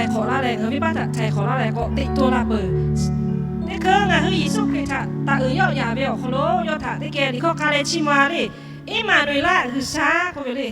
htaiˍ hk'awꞈ laˇ leh, ngaˬ hui venˇbaˆ htaꞈ htaiˍ hk'awꞈ laˇ leh k'awꞈ teꞈ to la peuˬ. Teˇ hkeu ngaˬ hui Yeˍsuˆ Hkriꞈ htaꞈ taˍ uiˍ yawˆ yaˍ ve awˬ hk'aw lo yawˇ htaꞈ teˇ geh liꞈ hkawˇ k'a leh chiˇ mvuh a le. Iˉmaˍnuˍeˍlaˆ, G'uiˬsha k'oˆ ve le.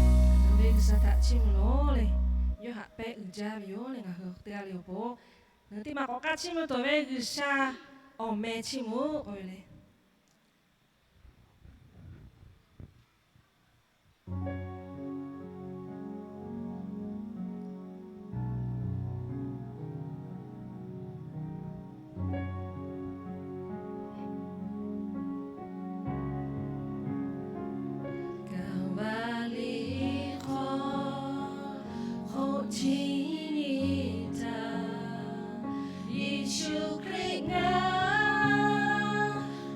Ngaˬ hui ve G'uiˬsha htaꞈ chiˇ mvuh lawˬ le. Yawˇ haꞈ pehˇ uiˍ jaˇ ve yoˬ le, ngaˬ hui teˇ g'aˇ le awˬ pon, ngaˬ hui teˇ ma k'awꞈ k'aˇ chiˇ mvuh tuˬ ve G'uiˬsha awˬ meh chiˇ mvuh k'oˆ ve le. Kaˍvaˍliˆ hk'aw hk'oˆ chi nyi htaˇ, Yeˍsuˆ Hkriꞈ ngaˬ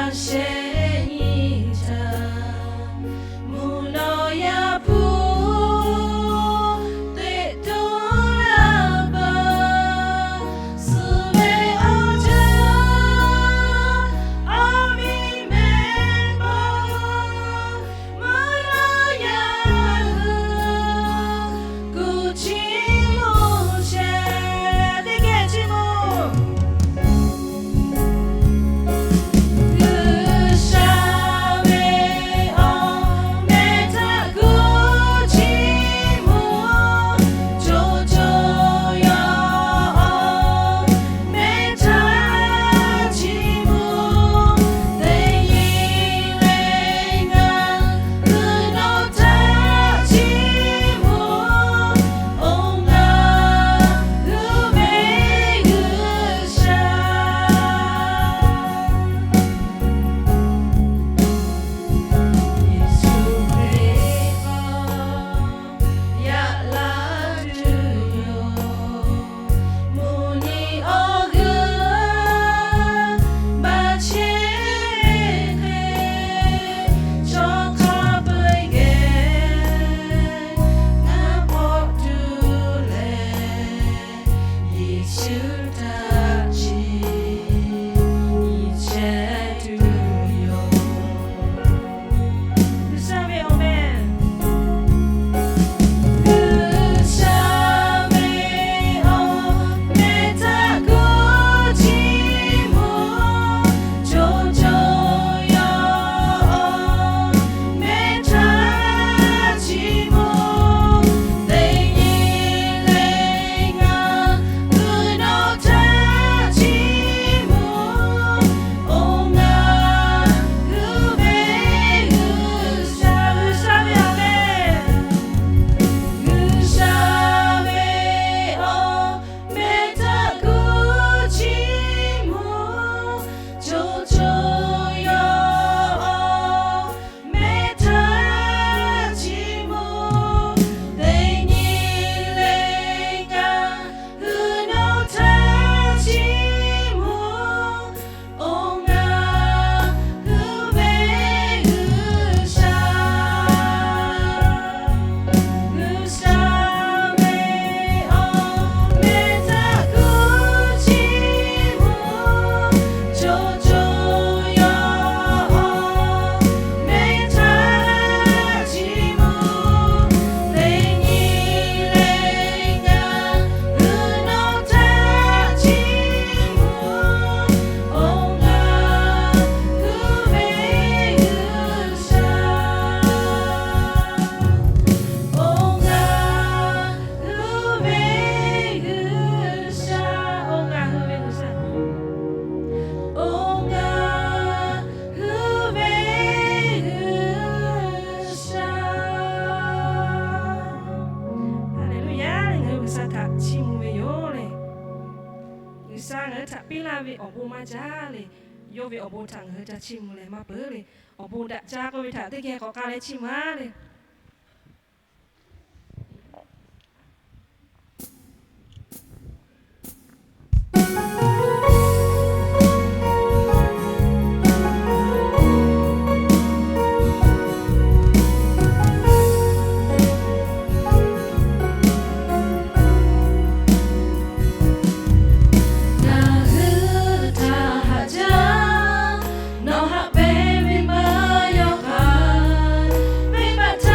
shehˆ nyi htaꞈ mvuhˇ naw yaˇ hpu teꞈ tu laˇ baˬ, suh ve awˬ jaˇ, awˬ miˇ mehˆ paw mvuhˇ naw yaˇ hui kuˬ chiˇ mvuh shehˍ. Teˇ geh chiˇ mvuh. G'uiˬsha ve awˬ meh htaꞈ kuˬ chiˇ mvuh, co co yaˇ awˬ meh htaꞈ chiˇ mvuh, teˇ nyi le ngaˬ g'uiˬ nawˬ htaꞈ chiˇ mvuh, oˇ ngaˬ hui ve G'uiˬsha. Yeˍsuˆ Hkriꞈ yaꞈ la tuˬ yoˬ. Mvuhˇ nyi awˬ g'euˆ maˇ chehˇ hk'e, chaw hk'a peu-eˬ geh ngaˬ k'awꞈ tuˬ leh, Yeˍsuˆ htaꞈ chiˇ nyi chehˇ tuˬ yoˬ. G'uiˬsha ve awˬ meh. G'uiˬsha ve awˬ meh htaꞈ kuˬ chiˇ mvuh, co co yaˇ awˬ meh htaꞈ chiˇ mvuh, teˇ nyi le ngaˬ g'uiˬ nawˬ htaꞈ chiˇ mvuh, oˇ ngaˬ hui ve G'uiˬsha. G'uiˬsha ve awˬ meh. G'uiˬsha ve awˬ meh htaꞈ kuˬ chiˇ mvuh, co co yaˇ awˬ meh htaꞈ chiˇ mvuh, teˇ nyi le ngaˬ g'uiˬ nawˬ htaꞈ chiˇ mvuh, oˇ ngaˬ hui ve G'uiˬsha. G'uiˬsha ve awˬ meh htaꞈ kuˬ chiˇ mvuh, co co yaˇ awˬ meh htaꞈ chiˇ mvuh, teˇ nyi le ngaˬ g'uiˬ nawˬ htaꞈ chiˇ mvuh, oˇ ngaˬ hui ve G'uiˬsha. Oˇ ngaˬ hui ve G'uiˬsha. Oˇ ngaˬ hui ve G'uiˬsha. Oˇ ngaˬ hui ve G'uiˬsha. Haˍleˍluˆyaˇ. Ngaˬ hui G'uiˬsha htaꞈ chiˇ mvuh ve yoˬ le. G'uiˬsha ngaˬ hui htaꞈ piˇ laˇ ve awˬ bon maˇ jaˇ le. Yawˇ ve awˬ bon htaꞈ ngaˬ hui ca chiˇ mvuh leh maˇ peuˬ le. Awˬ bon daꞈ jaˇ k'oˆ ve htaꞈ teˇ geh k'awꞈ k'ai leh chiˇ mvuh-a le. Ngaˬ hui htaꞈ haꞈ jaˇ, nawˬ haꞈ pehnˇ ve maˇ yawˇ hk'aˇ, venˇbaˆ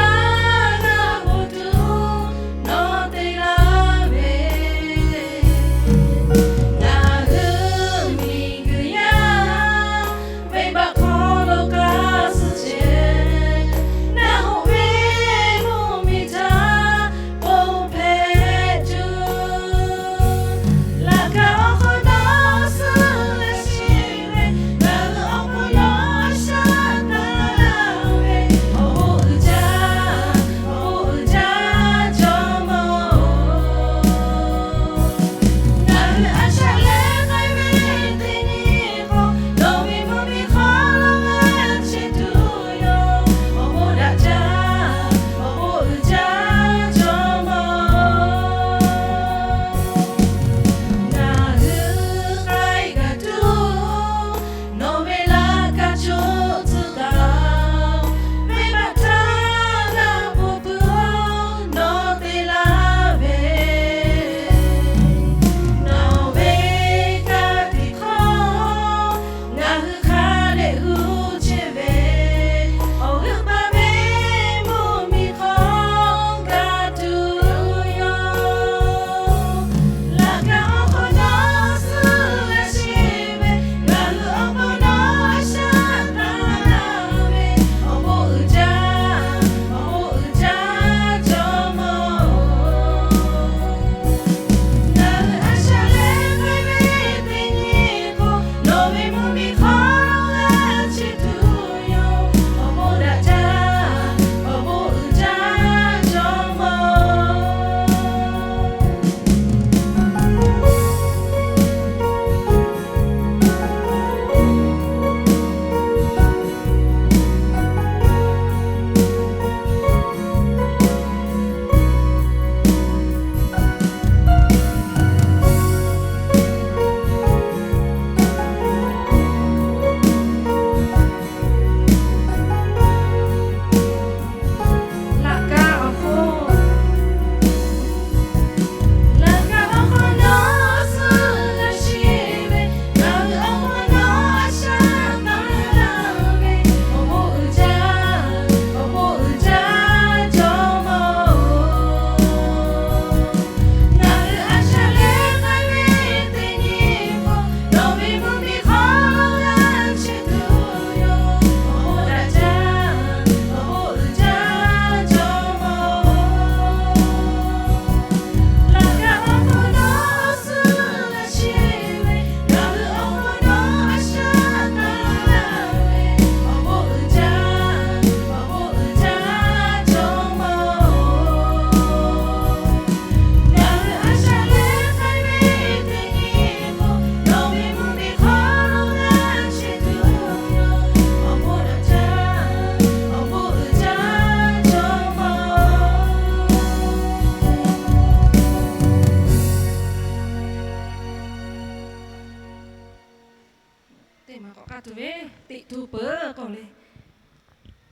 teꞈ tu peuˬ k'oˆ le.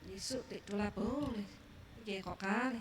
Yeˍsuˆ teꞈ tu laˇ peuˬ le. Geh k'awꞈ k'aˉ le.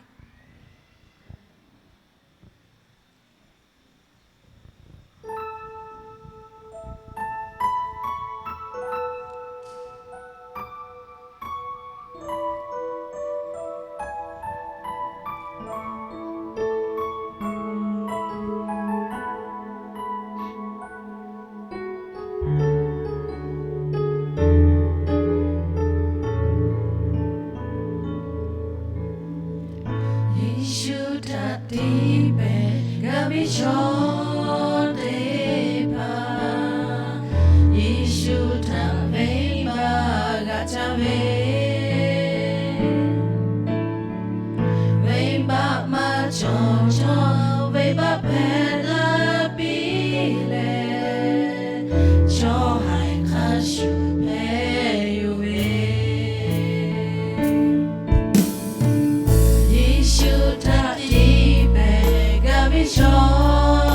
Yeˍsuˆ htaꞈ tiˇ pehˍ g'a ve chaw teˇ hpaˍ, Yeˍsuˆ htaꞈ venˇbaˆ g'a caˇ ve, venˇbaˆ maˇ cawˬ chaw, venˇbaˆ hpehꞈ la piˇ leh, chaw haiˬ hk'a shuˍ hpehꞈ yoˬ ve. Yeˍsuˆ htaꞈ tiˇ pehˍ g'a ve chaw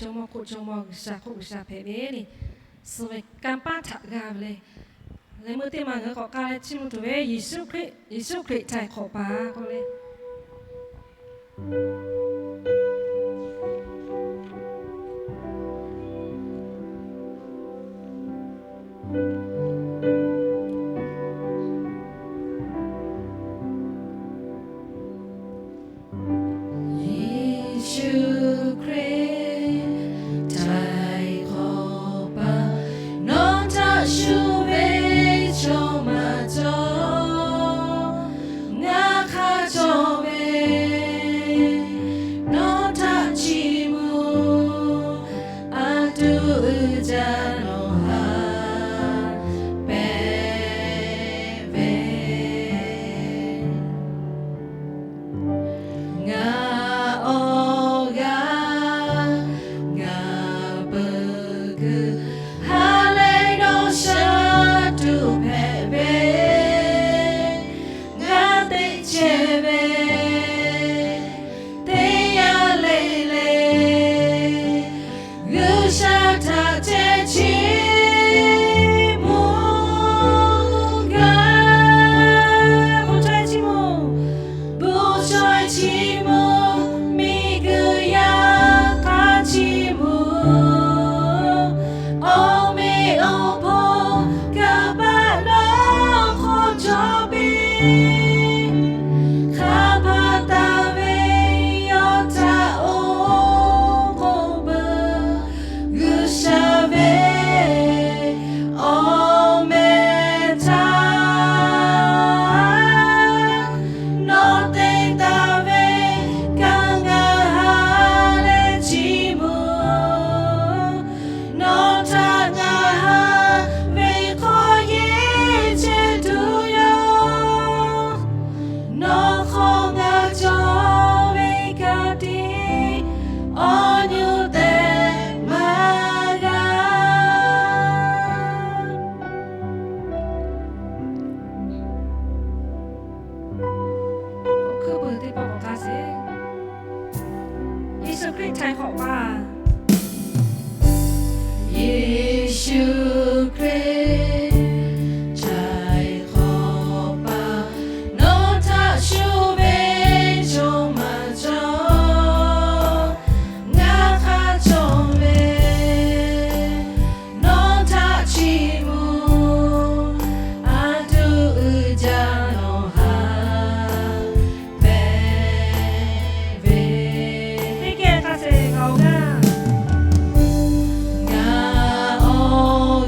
Jawˇmawˇ hk'oˆ Jawˇmawˇ, G'uiˬsha hk'oˆ G'uiˬsha hpehꞈ ve le. Suh ve kanˇ paˆ htaꞈ g'a ve le. Leh meuˇ teˇ ma ngaˬ hui k'awꞈ k'ai leh chiˇ mvuh tuˬ ve, Yeˍsuˆ Hkriꞈ htaiˍ hk'awꞈ paˍ k'oˆ le. Yeˍsuˆ Hkriꞈ htaiˍ hk'awꞈ paˍ, nawˬ htaꞈ shuˍ ve chaw maˇ cawˬ. Ngaˬ hk'a cawˬ ve, nawˬ htaꞈ chiˇ mvuh, a tuꞈ uiˍ jaˇ nawˬ haꞈ pehꞈ ve. Ngaˬ awˬ g'aˇ ngaˬ peuˬ kuiˬ, ha lehˬ nawˬ shaˉ tuˬ hpehꞈ ve. Ngaˬ teꞈ chehˇ ve teˇ yanˇ le le, G'uiˬsha htaꞈ ceh chiˇ mvuh gaˇ. Bon chaweh chiˇ mvuh, bon chaweh chiˇ mvuh, miˬguiˬ yaˇ hk'a chiˇ mvuh. Awˬ meꞈ awˬ hponˇ kaˍ paˆ nawˬ hk'aw cawˬ piˇ. Hk'a hpaˍ taˍ ve yawˇ htaꞈ oˇ k'oˍ peuˬ, G'uiˬsha ve awˬ meh htaꞈ nawˬ te taˍ ve kaꞈ ngaˬ ha lehˬ chiˇ mvuh. Nawˬ htaꞈ ngaˬ ha ve hk'aw yeˬ chehˇ tuˬ yoˬ. Nawˬ hk'aw ngaˬ cawˬ ve ka tiꞈ awˬ nyi tehꞈ maˇ g'a. Awˬ hkuiˉ peuˬ teˇ pawˆ k'awꞈ k'ai sheˍ. Yeˍsuˆ Hkriꞈ htaiˍ hk'awꞈ paˍ. Yeˍsuˆ Hkriꞈ htaiˍ hk'awꞈ paˍ, nawˬ htaꞈ shuˍ ve chaw maˇ cawˬ. Ngaˬ hk'a cawˬ ve, nawˬ htaꞈ chiˇ mvuh, a tuꞈ uiˍ jaˇ nawˬ haꞈ pehꞈ ve. Teˇ geh hk'a sheˍ ngaˬ awˬ g'aˇ, ngaˬ awˬ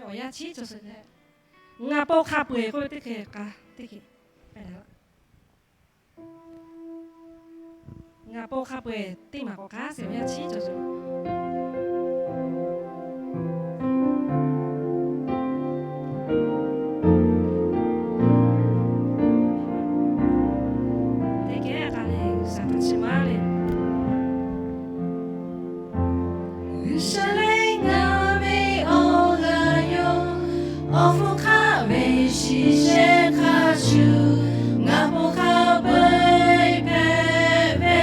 awˬ yanˇ chiˉ cawˬ sheˍ leh, ngaˬ pa hk'a peu-eˬ k'oˆ ve teˇ hk'e k'a teˇ hk'e, ngaˬ pa hk'a peu-eˬ teˇ maˬ k'awꞈ k'aˉ sheˍ, awˬ yanˇ chiˉ cawˬ sheˍ. Teˇ geh k'a leh G'uiˬsha htaꞈ chi maˇ le. G'uiˬsha lehˬ ngaˬ ve awˬ g'aˇ yoˬ. Awˬ hpfuhˇ hk'aˆ ve shiˍ shehˍ hk'a shuˍ, ngaˬ pa hk'a peu-eˬ hpehꞈ ve.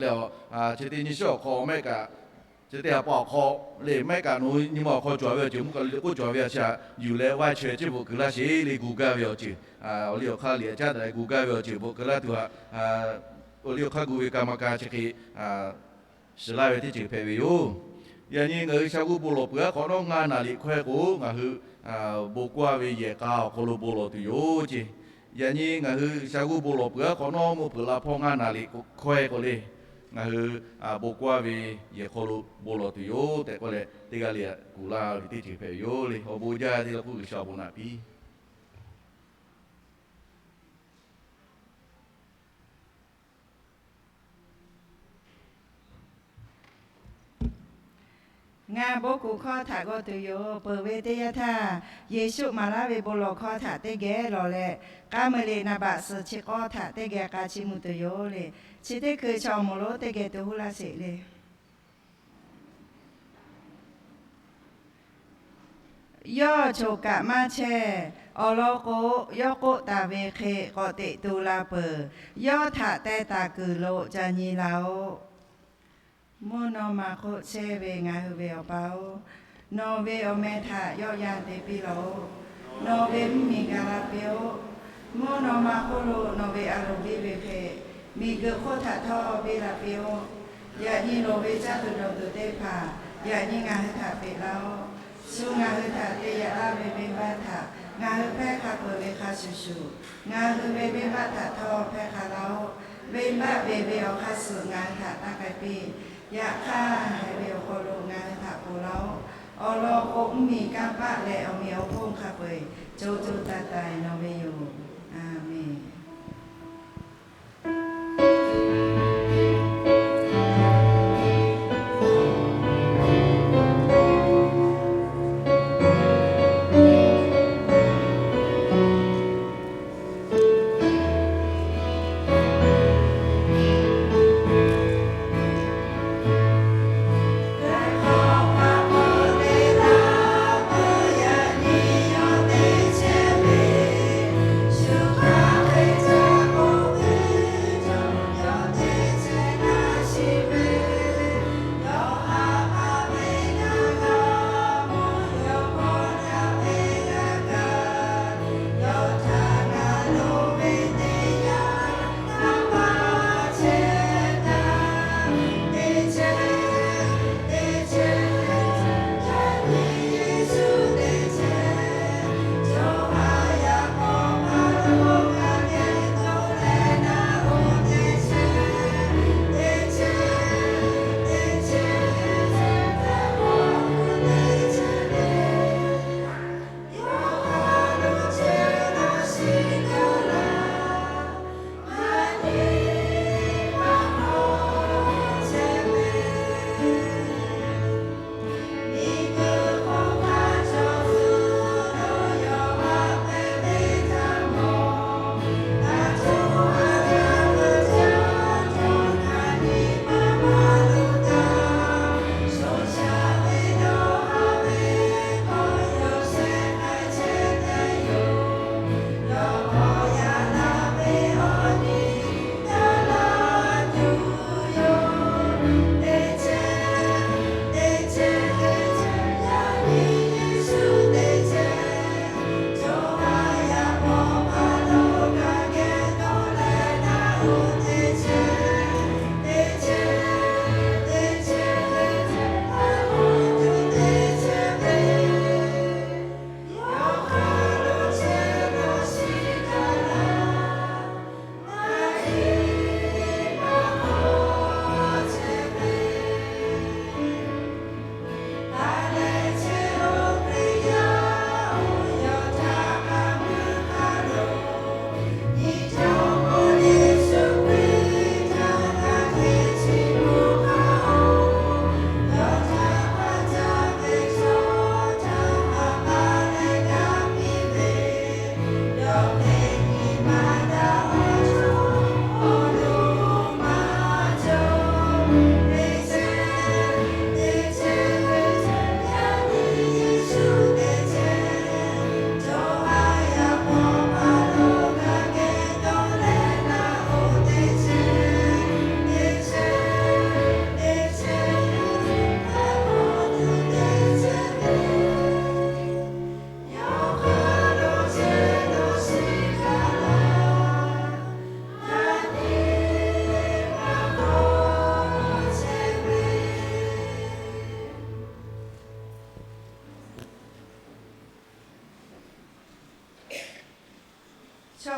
leh, chi teˇ nyi shiˉ awˬ hk'aw mehˆ kaꞈ, chi teˇ ha pa awˬ hk'aw le mehˆ kaꞈ nawˬ hui nyi ma awˬ hk'aw cawˬ ve awˬ ceuˬ mvuhˇ kaꞈ le k'oˆ cawˬ ve a shaꞈ yuˬ leh vaˇ chaweh ciˇ bvuhꞈ kuiˬ laˇ sheˍ le. Gu gaˇ ve awˬ ceuˬ, awˬ liˇ awˬ hk'aˇ liꞈ caˉ daꞈ leh gu gaˇ ve awˬ ceuˬ bvuhꞈ kuiˬ laˇ tuˬ htaꞈ, awˬ liˇ awˬ hk'aˇ gu ve ka ma ka chi hk'e shiˍ laˇ ve teˇ ceuˬ hpehꞈ ve yoˬ. Yaꞈ nyi ngaˬ hui shaˍ g'uˇ bon lawˬ peuˬ aˉ hk'awꞈ nawˉ ngaˇ naˍ liꞈ hkawehˇ k'o, ngaˬ hui bon kawˇ ve yehˬ k'a awˬ hk'aw lo bon lawˬ tuˬ yoˬ ce. Yaꞈ nyi ngaˬ hui shaˍ g'uˇ bon lawˬ peuˬ aˉ hk'awꞈ nawˉ mvuhˇ hpeuꞈ la hpawˇ ngaˇ naˍ liꞈ hkawehˇ k'o le, ngaˬ hui bon kawˇ ve yehˬ hk'aw lo bon lawˬ tuˬ yoˬ tehꞈ k'oˆ leh, teˇ g'aˇ le kuˬ laˇ ve teˇ ceuˬ hpehꞈ ve yoˬ le. Awˬ bon jaˇ ve teˇ la k'oˆ G'uiˬsha awˬ bon naꞈ piˇ. Ngaˬ bon kuˬ hkawˇ htaꞈ g'aw tuˬ yoˬ. Peuˬ ve teˇ yanˇ htaˇ, Yeˍsuˆ maˍ laˇ ve bon lawˬ hkawˇ htaꞈ teˇ geh lawˬ leh, k'a muiˬ liꞈ naˍ baꞈ suhˍ chi k'awˇ htaꞈ teˇ geh k'a chiˇ mvuh tuˬ yoˬ le. Chi teˇ hkui chaw awˬ moˍ lonˉ teˇ geh tuˬ huˉ laˇ sheˍ le. Yawˇ choˬ kaꞈ maˇ chehˇ. Awˬ lawn k'o, yawˇ k'oˆ taˍ ve hk'e k'awꞈ teꞈ tu la peuˬ. Yawˇ htaꞈ teh taˍ kuiˬ lo ca nyi la-oˆ. Mvuhˇ naw ma hk'oˆ chehˇ ve ngaˬ hui ve Awˬ pa-oˬ, nawˬ ve awˬ meh htaꞈ yawˆ yan te piˇ laˬ-oˆ. Nawˬ ve mvuhˇmiˬ gaˬ la piˇ-oˆ. Mvuhˇ naw ma hk'oˆ lo nawˬ ve a loˍ biˇ ve hk'e, miˬguiˬ hk'oˆ htaꞈ htawˇ biˇ la piˇ-oˆ. Yaꞈ nyi loˍ ve caˇ tuˬ dawˬ tuˬ teˇ hpaˍ yaꞈ nyi ngaˬ hui htaꞈ peꞈ laˇ-oˆ. Shu ngaˬ hui htaꞈ te yaꞈ laˇ ve venˇbaˆ htaꞈ ngaˬ hui hpehˇ hk'a peuˬ ve hk'a shuˍ shuˍ, ngaˬ hui ve venˇbaˆ htaꞈ htawˇ hpehˇ hk'a laˇ-oˆ. Venˇbaˆ ve ve awˬ hk'aˇ suh ngaˬ hui htaꞈ taˇ k'ai piˇ. Yaꞈ hk'aˇ, haiˬ ve awˬ hk'aw lo ngaˬ hui htaꞈ ponˬ laˇ-oˆ. Awˬ lawn k'o, mvuhˇmiˬ kanˇ paˆ leh awˬ meꞈ awˬ hponˇ hk'a peu-eˬ co co taiˍ taiˍ nawˬ ve yoˬ. A menˬ.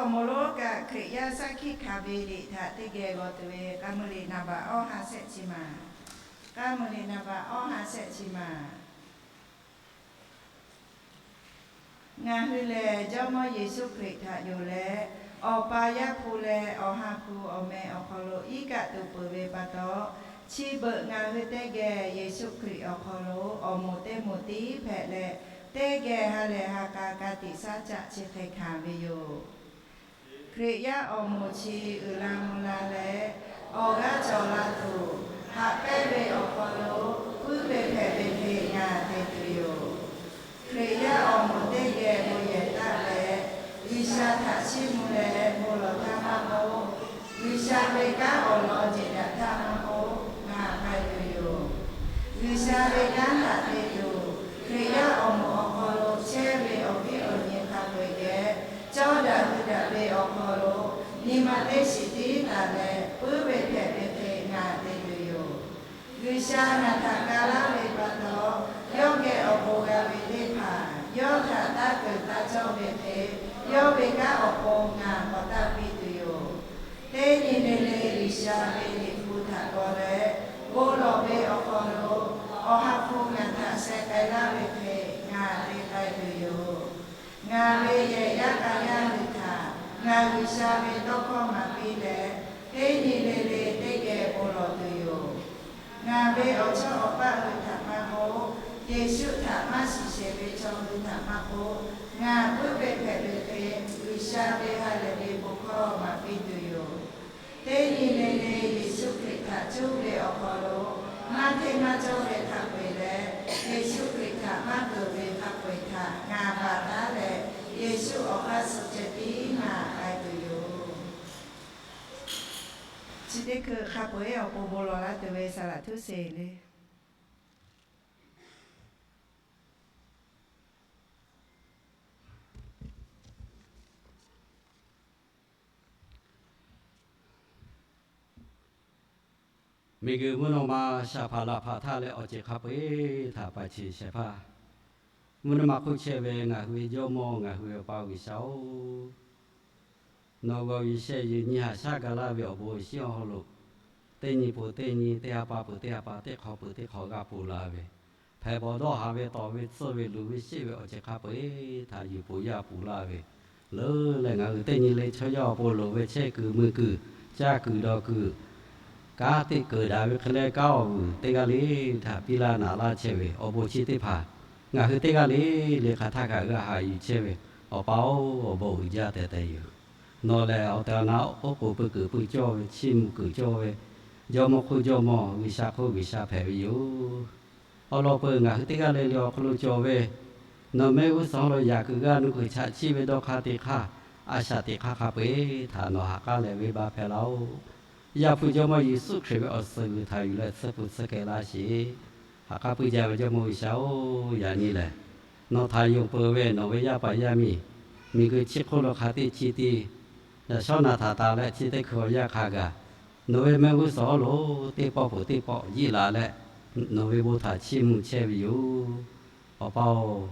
Awˬ moˍ lonˉ kaꞈ Hkriꞈ yaˇ shaˉ hkiˆ hkanˍ ve liꞈ htaꞈ teˇ geh g'aw tuˬ ve k'a muiˬ liꞈ naˍ baꞈ awˇ ha shehˆ chi maˬ. K'a muiˬ liꞈ naˍ baꞈ awˇ ha shehˆ chi maˬ. Ngaˬ hui lehˬ Jawˇmawˇ Yeˍsuˆ Hkriꞈ htaꞈ yonˍ leh, Awˬ pa Yaˇ hpu leh Awˬ ha hpu awˬ meh awˬ hk'aw lo iˉ kaˆ tuˬ peuˬ ve pa taw, chi beuꞈ ngaˬ hui teˇ geh Yeˍsuˆ Hkriꞈ awˬ hk'aw lo awˬ moˍ teˇ moˍ tiˉ hpehꞈ leh, teˇ geh ha lehˬ ha k'a ka tiꞈ shaˉ caˆ chi hk'e hkanˍ ve yoˬ. Hkriꞈ yaˇ awˬ moˍ chi uiˍ la mvuh la leh, awˬ g'aˇ cawˬ la tuˬ, haꞈ pehnˇ ve awˬ hk'aw lo puiˉ ve hpehꞈ ve hk'e ngaˬ te tuˬ yoˬ. Hkriꞈ yaˇ awˬ moˍ teˇ geh bon yehˬ taˆ leh, G'uiˬsha htaꞈ chiˇ mvuh leh bon lawˬ htaˇ maˇ k'oˆ, G'uiˬsha ve kanˉ awˬ lawn jeˬ daꞈ htaˇ maˇ k'oˆ, ngaˬ k'ai tuˬ yoˬ. G'uiˬsha ve kanˉ htaꞈ te tuˬ, Hkriꞈ yaˇ awˬ moˍ awˬ hk'aw lo chehˇ ve awˬ viˉ awˬ nyi hk'a peu-eˬ geh, cawˇ daꞈ hui daꞈ ve awˬ hk'aw lo, nyi ma teˇ shiˍ tiˉ taˍ leh puiˉ ve hpehꞈ ve hk'e ngaˬ te tuˬ yoˬ. G'uiˬsha ngaˬ htaꞈ ga laˇ ve pa taw, yawˇ geh awˬ bon g'a ve teˇ hpaˍ yawˇ htaꞈ taˇ keunˍ taˇ cawˇ ve hk'e, yawˇ ve kanˉ awˬ pon ngaˬ k'awꞈ taˇ piˇ tuˬ yoˬ. Teˇ nyi le le G'uiˬsha ve Liꞈ hpu htaꞈ g'aw leh, bon lawˬ ve awˬ hk'aw lo Awˬ ha hpu ngaˬ htaꞈ sheh k'ai laˇ ve hk'e ngaˬ te k'ai tuˬ yoˬ. Ngaˬ ve yehˬ yaˇ k'a yaˇ hui htaꞈ ngaˬ G'uiˬsha ve tawˇ hkawˇ maˍ piˇ leh, teˇ nyi le le teˇ geh bon lawˬ tuˬ yoˬ. Ngaˬ ve awˬ chawˇ awˬ paˆ hui htaꞈ maˇ k'oˆ, Yeˍsuˆ htaꞈ maˇ shiˍ shehˍ ve chaw hui htaꞈ maˇ k'oˆ, ngaˬ puiˉ ve hpehꞈ ve hk'e G'uiˬsha ve ha lehˬ ve bon hkawˇ maˍ piˇ tuˬ yoˬ. Teˇ nyi le le Yeˍsuˆ Hkriꞈ htaꞈ cuˇ ve awˬ hk'aw lo, maˇ hteˇ maˇ cawˇ ve hk'a peu-eˬ leh, Yeˍsuˆ Hkriꞈ htaꞈ maˇ keunˍ ve hk'a peu-eˬ htaꞈ ngaˬ baˬ taˉ leh, Yeˍsuˆ awˬ hk'aˇ suh ceh tiˉ ngaˬ k'ai tuˬ yoˬ. Chi teˇ hkui hk'a peu-eˬ awˬ pon bon lawˬ laˇ tuˬ ve saˍ laꞈ htuˉ seˍ le. Miˬguiˬ mvuhˇ naw ma shaˍ hpaˍ laˬ hpaˍ htaˇ leh awˬ ceuˬ hk'a peu-eˬ htaꞈ paˍ ceˬ shehˍ hpaˇ, mvuhˇ naw ma hk'oˆ chehˇ ve ngaˬ hui ve Jawˇmawˇ ngaˬ hui ve Awˬ pa G'uiˬsha-oˬ, nawˬ g'aw yuˬ sheh yuˬ nyi haꞈ shaˉ ga laˇ ve awˬ bon awˬ shinˉ awˬ hawˉ lo, teˇ nyi peuˬ teˇ nyi, teˇ ha pa peuˬ teˇ ha pa, teˇ hk'awꞈ peuˬ teˇ hk'awꞈ g'a ponˬ la ve, hpehꞈ bawˬ dawˇ haˍ ve tawˍ ve tcuhˇ ve luˬ ve sheˆ ve awˬ ceuˬ hk'a peu-eˬ htaꞈ yuˬ ponˬ yaˇ ponˬ laˇ ve, leuˉ leh ngaˬ hui teˇ nyi le chaw yaˇ awˬ pon loˍ ve chehˇ kuiˬ mui kuiˬ caˇ kuiˬ dawˬ kuiˬ, kanˉ teꞈ keunˍ daꞈ ve hk'e leh kanˉ awˬ vuiˬ teˇ g'aˇ le htaꞈ piˇ laˇ naꞈ laˇ chehˇ ve awˬ bon chi teˇ hpaˍ, ngaˬ hui teˇ g'aˇ le le hk'aˬ htaˇ kaꞈ g'a haꞈ yuˬ chehˇ ve, Awˬ pa-oˬ, awˬ bon uiˍ jaˇ teh teh yoˬ. Nawˬ lehˬ awˬ tehˬ awˬ na oˉ k'oˍ pui kuiˬ pui cawˇ ve, chiˇ mvuh kuiˬ cawˇ ve, Jawˇmawˇ hk'oˆ Jawˇmawˇ, G'uiˬsha hk'oˆ G'uiˬsha hpehꞈ ve yoˬ. Awˬ lawn peuˬ ngaˬ hui teˇ g'aˇ le le awˬ hk'aw lo cawˬ ve, nawˬ mehˆ g'uˇ suhˍ hawˉ lo yaꞈ kuiˬ g'aˇ nuˇ kuiˬ chaꞈ chiˆ ve dawˇ hk'aˇ teˇ hk'aˇ, a shaꞈ teꞈ hk'aˇ hk'a peu-eˬ htaꞈ nawˬ ha k'aˉ leh venˇbaˆ hpehˇ laˇ-oˆ. Yaˇ hpu Jawˇmawˇ Yeˍsuˆ Hkriꞈ ve awˬ suhˍ g'uiˬ htaꞈ yuˬ leh tsuhˇ pfuhˍ tsuhˇ kehˬ laˇ sheˍ. Ha k'aˉ puiˇ jaˇ ve Jawˇmawˇ G'uiˬsha-oˬ, yaꞈ nyi lehˬ nawˬ htaꞈ yonˍ peuˬ ve nawˬ ve yaˇ paˍ yaˇ miˇ, miˬguiˬ chi hk'oˆ lo hk'aˬ te chi te, yaꞈ shawˉ naˍ htaꞈ taˍ leh chi teˇ hkui awˬ yanˇ hk'a gaˬ, nawˬ ve mehˆ g'uˇ suhˍ hawˉ lo teˇ pawˆ peuˬ teˇ pawˆ jiˆ la leh, nawˬ ve bon htaꞈ chiˇ mvuh chehˇ ve yoˬ. Awˬ pa-oˬ,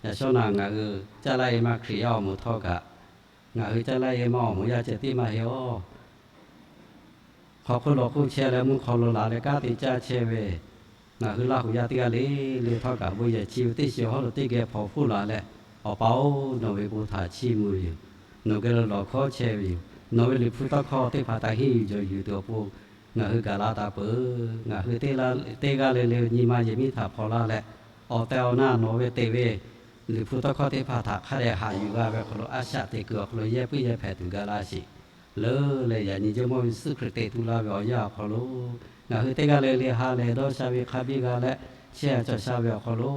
yaꞈ shawˉ naˍ ngaˬ hui caˇ laˇ e maˇ Hkriꞈ yaˇ awˬ moˍ htawˇ kaꞈ, ngaˬ hui caˇ laˇ e maˇ awˬ moˍ yaˇ ceh tiˉ maˇ heˆ-oˬ. Hk'aw hk'oˆ lawˬ hk'oˆ chehˇ leh mvuhˇ hk'aw lo laˬ leh kanˉ te caˇ chehˇ ve, ngaˬ hui Laˇ huˍ yaˇ teˇ g'aˇ le le htawˇ kaꞈ bon yehˬ chi ve teˇ shiˍ hawˉ lo teˇ geh hpawnˬ hpfuhˆ la leh, Awˬ pa-oˬ, nawˬ ve bon htaꞈ chiˇ mvuh ve yoˬ. Nawˬ geh lo lawˬ hkawˉ chehˇ ve yoˬ. Nawˬ ve Liꞈ hpu tawˇ hkawˇ teˇ hpaˍ htaꞈ henˇ yuˬ jawˬ yuˬ tuˬ awˬ pon ngaˬ hui gaˬ la taˍ peuˬ. Ngaˬ hui teˇ g'aˇ le le nyi ma yehˬ miˉ htaꞈ hpawnˬ laˇ leh, awˬ tehˬ awˬ na nawˬ ve teꞈ ve Liꞈ hpu tawˇ hkawˇ teˇ hpaˍ htaꞈ hk'a dehꞈ haꞈ yuˬ g'a ve awˬ hk'aw lo a shaꞈ teꞈ kuiˬ awˬ hk'aw lo yehˇ puiˉ yehˇ hpehꞈ tuˬ gaˬ laˇ sheˍ. Leuˉ leh yaꞈ nyi Jawˇmawˇ Yeˍsuˆ Hkriꞈ teꞈ tu laˇ ve awˬ yanˇ awˬ hk'aw lo, ngaˬ hui teˇ g'aˇ le le ha lehˬ dawˇ sha ve hk'a biˇ g'a leh, chehˇ sha cawˬ sha ve awˬ hk'aw lo,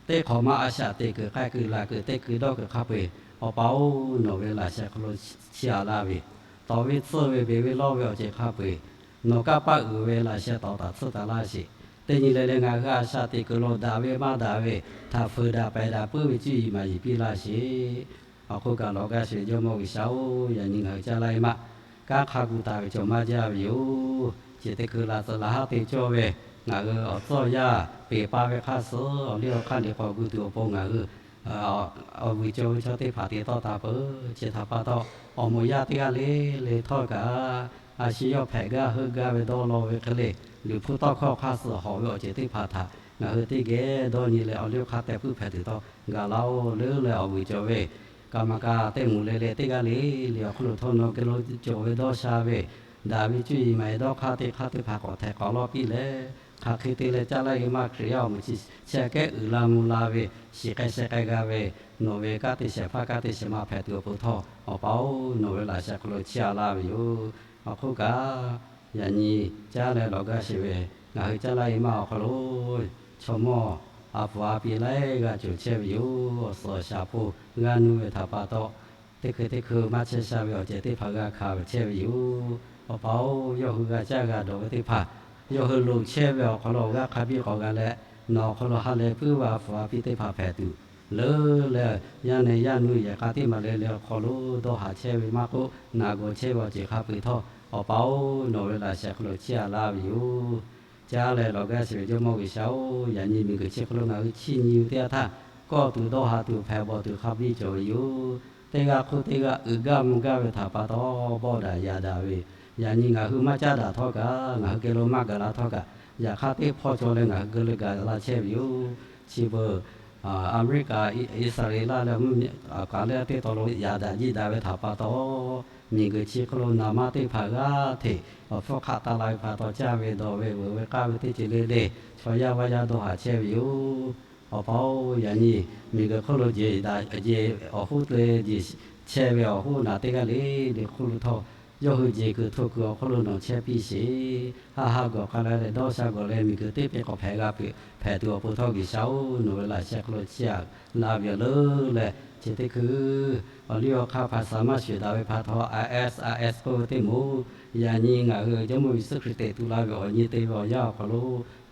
teˇ hk'awꞈ ma a shaꞈ teꞈ kuiˬ k'ai kuiˬ laˬ kuiˬ te kuiˬ dawˇ kuiˬ hk'a peu-eˬ, Awˬ pa-oˬ, nawˬ ve laꞈ sheh hk'aw lo chiˇ a laˇ ve, tawˍ ve tsuhˇ ve beˬ ve lawˇ ve awˬ ceuˬ hk'a peu-eˬ, nawˬ kanˇ paˆ uiˍ ve laꞈ sheh tawˍ taˍ tsuhˇ taˍ laˇ sheˍ. Teˇ nyi le le ngaˬ hui a shaꞈ teꞈ kuiˬ lo daꞈ ve maˇ daꞈ ve htaꞈ fuiˍ daꞈ pehˬ daꞈ puiˉ ve cuˇ yiˍ maˍ yiˍ piˇ laˇ sheˍ. Awˬ hk'oˆ kaꞈ lawˬ gaˇ sheˍ Jawˇmawˇ G'uiˬsha-oˬ, yaꞈ nyi ngaˬ hui caˇ laˇ e maˇ kanˉ hk'a gu taˍ ve cawˬ maˇ jaˇ ve yoˬ. Chi teˇ hkui laꞈ tcuhꞈ laꞈ haˉ te cawˇ ve, ngaˬ hui awˬ tcuhˇ awˬ yaˇ peˬ pa ve hk'aˇ suh awˬ liˇ awˬ hk'aˇ liꞈ k'awꞈ gu tuˬ awˬ pon ngaˬ hui awˬ vuiˬ cawˬ ve chaw teˇ hpaˍ te tawˆ taˍ peuˬ. Chi htaꞈ pa taw, awˬ moˍ yaˇ teˇ g'aˇ le le htawˇ kaꞈ, a shu yawˇ hpehꞈ gaˇ heuˆ gaˇ ve dawˇ law ve hk'e le, Liꞈ hpu tawˇ hkawˇ hk'aˇ suh hawꞈ ve awˬ ceuˬ teˇ hpaˍ htaꞈ ngaˬ hui teˇ geh dawˇ nyi leh awˬ liˇ awˬ hk'aˇ teh puiˉ hpehꞈ tuˬ htawˇ gaˬ laˇ-oˬ. Leuˉ leh awˬ vuiˬ cawˬ ve กรรมการ teˇ moˍ le le teˇ g'aˇ le le awˬ hk'aw lo htawˇ nawˬ geh lo cawˬ ve dawˇ sha ve, daꞈ ve cuˇ yiˍ maˍ yiˍ dawˇ hk'aˇ teˇ hk'aˇ teˇ hpaˍ k'awꞈ htehꞈ k'awꞈ lawˇ piˇ leh, hk'aˬ hk'e te leh caˇ laˇ ve maˇ Hkriꞈ yaˇ awˬ moˍ chi sheh kehˉ uiˍ la mvuh la ve, shiˍ k'ai sheh k'ai g'a ve, nawˬ ve kanˉ te shehˍ hpaˇ kanˉ te shehˍ ma hpehꞈ tuˬ awˬ pon htawˇ, Awˬ pa-oˬ, nawˬ ve laꞈ sheh hk'aw lo chiˇ aꞈ laˇ ve yoˬ. Awˬ hk'oˆ kaꞈ, yaꞈ nyi caˇ leh lawˬ gaˇ sheˍ ve ngaˬ hui caˇ laˇ ve maˇ awˬ hk'aw lo, chaw mawˇ a pfuhˍ a pi laiˉ g'aˇ cawˬ chehˇ ve yoˬ. Awˬ suhˍ awˬ shaˍ hpu g'a nu ve htaꞈ pa taw, teˇ hkui teˇ hkui maˇ chehˇ sha ve awˬ ceuˬ teˇ hpaˍ g'a hkanˍ ve chehˇ ve yoˬ. Awˬ pa-oˬ, yawˇ hui g'a caˇ g'a dawˬ ve teˇ hpaˍ, yawˇ hui loˍ chehˇ ve awˬ hk'aw lo awˬ g'aˇ hk'a biˇ k'awꞈ g'a leh, nawˬ awˬ hk'aw lo ha lehˬ puiˉ ve a pfuhˍ a pi teˇ hpaˍ hpehꞈ tuˬ, leuˉ leh yaˇ nehˬ yaˇ nu yehˬ k'a teˇ maˬ le le awˬ hk'aw lo dawˇ haˍ chehˇ ve maˇ k'oˆ, naˬ gawˬ chehˇ ve awˬ ceuˬ hk'a peu-eˬ htawˇ, Awˬ pa-oˬ, nawˬ ve laꞈ sheh hk'aw lo chiˇ aꞈ laˇ ve yoˬ. Caˇ leh lawˬ gaˇ sheˍ ve Jawˇ mawˇ G'uiˬ sha-oˬ, yaꞈ nyi miˬ guiˬ chi hk'aw lo ngaˬ hui chiˇ nyi ve teˇ yanˇ htaˇ, kawˆ tuˬ dawˇ haˍ tuˬ hpehꞈ bawˬ tuˬ hk'a biˇ cawˬ ve yoˬ. Teˇ g'aˇ hk'oˆ teˇ g'aˇ uiˍ gaˇ mvuh gaˇ ve htaꞈ pa taw, bawˆ daꞈ yaꞈ daꞈ ve, yaꞈ nyi ngaˬ hui maˇ caˉ daꞈ htawˇ kaꞈ, ngaˬ hui geh lo maˇ gaˬ la htawˇ kaꞈ, yaꞈ hk'aˇ teˇ hpawˇ cawˬ leh ngaˬ hui geh lo gaˬ la chehˇ ve yoˬ. Chi beuꞈ Aˍmeˍriˆkaˍ, Iˉsaˍreˍlaˆ leh mvuhˇmiˬ kaˍ lehˇ teˇ taw lo yaꞈ daꞈ jiˇ daꞈ ve htaꞈ pa taw, miˬ guiˬ chi hk'aw lo naˍ manˇ teˇ hpaˍ g'aˇ hteꞈ awˬ hpfuhˇ hk'aˆ taˇ la ve pa taw, caˇ ve dawˬ ve veuꞈ ve k'aˇ ve teˇ ceuˬ le le, chaw yaˇ vaˇ yaˇ dawˇ haˍ chehˇ ve yoˬ. Awˬ pa-oˬ, yaꞈ nyi miˬ guiˬ hk'oˆ lo jeˬ daꞈ jeˬ awˬ hoˉ te jeˬ chehˇ ve awˬ hoˉ naˬ teˇ g'aˇ le le hk'oˆ lo htawˇ, yawˇ hui jeˬ kuiˬ hto kuiˬ awˬ hk'oˆ lo nawˬ chehˇ piˇ sheˍ. Haˆ haˆ gawˬ k'ai la leh dawˇ sha gawˬ leh miˬ guiˬ teˇ peˇ k'awꞈ hpehꞈ g'a peuˬ hpehꞈ tuˬ awˬ pon htawˇ, G'uiˬ sha-oˬ, nawˬ ve laꞈ sheh hk'aw lo chiˇ aꞈ laˇ ve yoˬ leuˉ leh, chi teˇ hkui awˬ liˇ awˬ hk'aˇ hpaˍ saˍ maˇ shuˍ daꞈ ve hpaˍ htawˇ, ISIS k'oˆ ve teˇ moˍ, yaꞈ nyi ngaˬ hui Jawˇ mawˇ Yeˍsuˆ Hkriꞈ teꞈ tu la ve awˬ nyi te ve awˬ yanˇ awˬ hk'aw lo,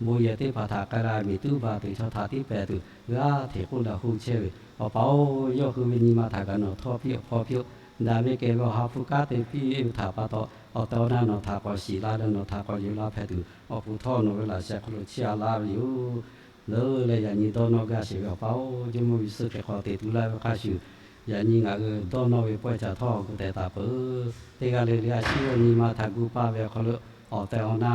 bon yehˬ teˇ hpaˍ htaꞈ k'ai la miˬ tuˉ baˬ tuˬ chaw htaꞈ tiˉ pehˍ tuˬ g'aˇ hteꞈ k'oˆ leh hu chehˇ ve, Awˬ pa-oˬ, yawˇ hui ve nyi ma htaꞈ kaꞈ nawˬ htawˇ piˇ awˬ hpaw piˇ-oˆ. Daꞈ ve kehˬ ve awˬ ha hpu kanˉ te piˇ ve htaꞈ pa taw, awˬ tehˬ awˬ na nawˬ htaꞈ k'awꞈ shiˍ la leh nawˬ htaꞈ k'awꞈ yuˬ la hpehꞈ tuˬ awˬ pon htawˇ, nawˬ ve laꞈ sheh hk'aw lo chiˇ aꞈ laˇ ve yoˬ leuˉ leh, yaꞈ nyi dawˇ nawˇ gaˇ sheˍ ve Awˬ pa-oˬ, Jawˇ mawˇ Yeˍsuˆ Hkriꞈ k'awꞈ teꞈ tu laˇ ve hk'a shuˍ, yaꞈ nyi ngaˬ hui dawˇ nawˇ ve pawehˇ caˬ htawˇ awˬ gu tehˬ taˍ peuˬ. Teˇ g'aˇ le le a shu yawˇ nyi ma htaꞈ gu paˇ ve awˬ hk'aw lo, awˬ tehˬ awˬ na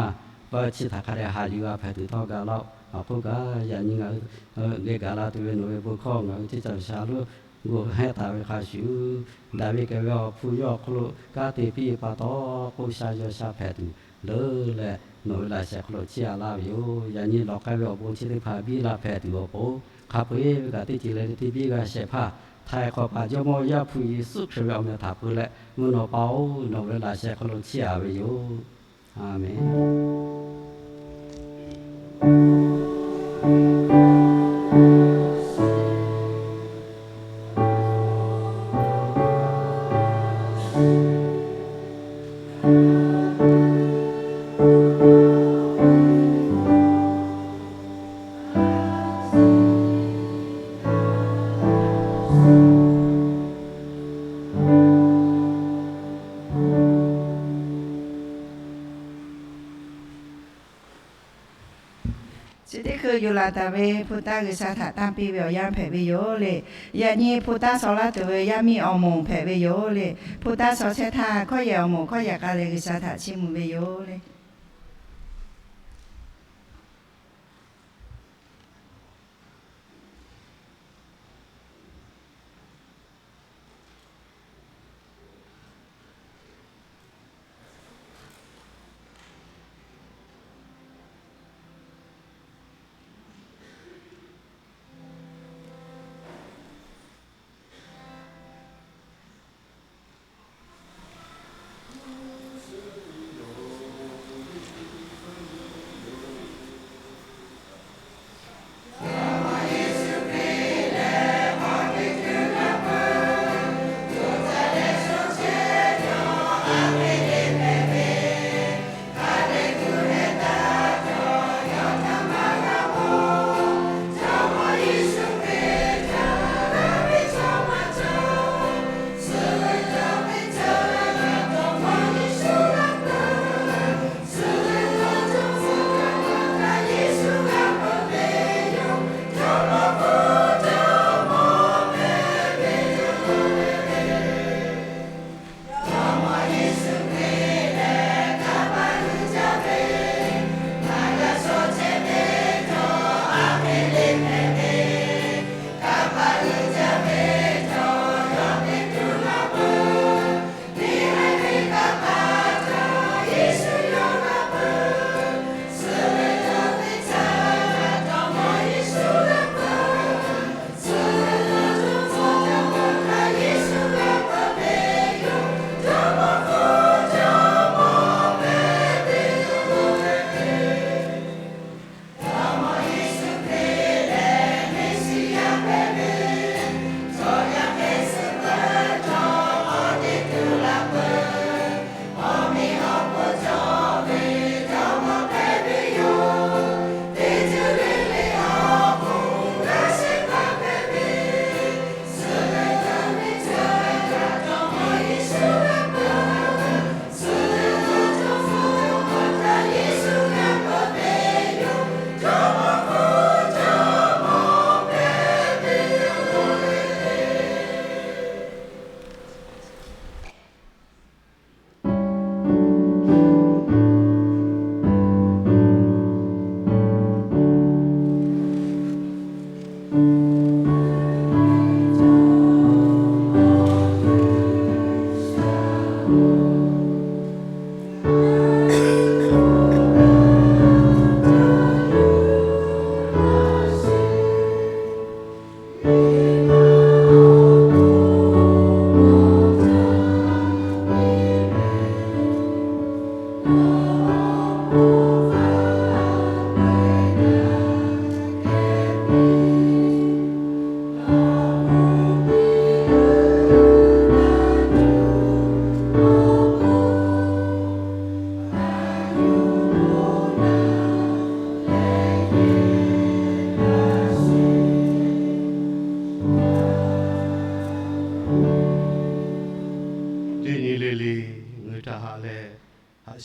pawehˇ chi htaꞈ hk'a dehꞈ haꞈ yuˬ g'a hpehꞈ tuˬ htawˇ gaˬ laˇ-oˆ. Awˬ hk'oˆ kaꞈ, yaꞈ nyi ngaˬ hui geh gaˬ la tuˬ ve nawˬ ve bon hkawˇ ngaˬ hui ceˇ caˬ shaˍ lo gu hehˉ taˍ ve hk'a shuˍ, daꞈ ve kehˬ ve awˬ hpu yawˇ awˬ hk'aw lo kanˉ te piˇ ve pa taw, k'oˆ sha yaw sha hpehꞈ tuˬ leuˉ leh, nawˬ ve laꞈ sheh hk'aw lo chiˇ aꞈ laˇ ve yoˬ. Yaꞈ nyi lawˬ k'ai ve awˬ bon chi teˇ hpaˍ biˇ la hpehꞈ tuˬ awˬ pon, hk'a peu-eˬ ve kaꞈ teˇ ceuˬ le le te biˇ g'a shehˍ hpaˇ, htaiˍ hk'awꞈ paˍ Jawˇ mawˇ Yaˇ hpu Yeˍsuˆ Hkriꞈ ve awˬ meh htaꞈ peu leh mvuhˇ naw pa-oˬ, nawˬ ve laꞈ sheh hk'aw lo chiˇ aꞈ ve yoˬ. Aˍmenˍ. Chi teˇ hkui yuˬ laˬ taˍ ve hpu taˇ G'uiˬsha htaꞈ tanˇ piˇ ve awˬ yanˇ hpehꞈ ve yoˬ le. Yaꞈ nyi hpu taˇ shaw laˇ tuˬ ve yaˇ miˇ awˬ moˍ hpehꞈ ve yoˬ le. Hpu taˇ shaw chehˇ htaˇ, hkawˇ yehˬ awˬ moˍ hkawˇ yehˬ k'a leh G'uiˬsha htaꞈ chiˇ mvuh ve yoˬ le.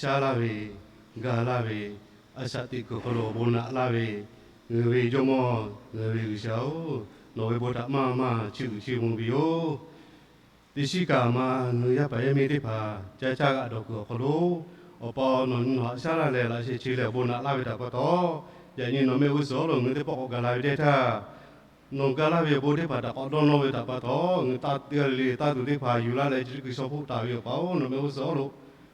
caˇ laˇ ve, ga laˇ ve, a shaꞈ teꞈ kuiˬ hk'aw lo awˬ bon naꞈ laˇ ve, ngaˬ hui ve Jawˇmawˇ, ngaˬ hui ve G'uiˬsha-oˬ, nawˬ ve bon htaꞈ maˇ maˇ chiˇ uiˍ chiˇ mvuh ve yoˬ. Teˇ shiˉ kaꞈ ma ngaˬ hui yaˇ paˍ yaˇ miˇ teˇ hpaˍ caˇ caˇ g'aꞈ dawˬ kuiˬ awˬ hk'aw lo, Awˬ pa-oˬ, nawˬ nyi nawˬ haꞈ shaˉ laˇ leh laꞈ sheh chi leh awˬ bon naꞈ laˇ ve htaꞈ pa taw, yaꞈ nyi nawˬ mehˆ g'uˇ suhˍ awˬ lo ngaˬ hui teˇ pawˆ k'awꞈ gaˬ la ve teˇ htaˇ, nawˬ gaˇ laˇ ve awˬ bon teˇ hpaˍ htaꞈ k'awꞈ dawˇ nawˇ ve htaꞈ pa taw, ngaˬ hui taˇ te le taˇ tuˬ teˇ hpaˍ yuˬ laˇ leh chi teˇ hkui shaw hpoˆ taˍ ve Awˬ pa-oˬ, nawˬ mehˆ g'uˇ suhˍ awˬ lo,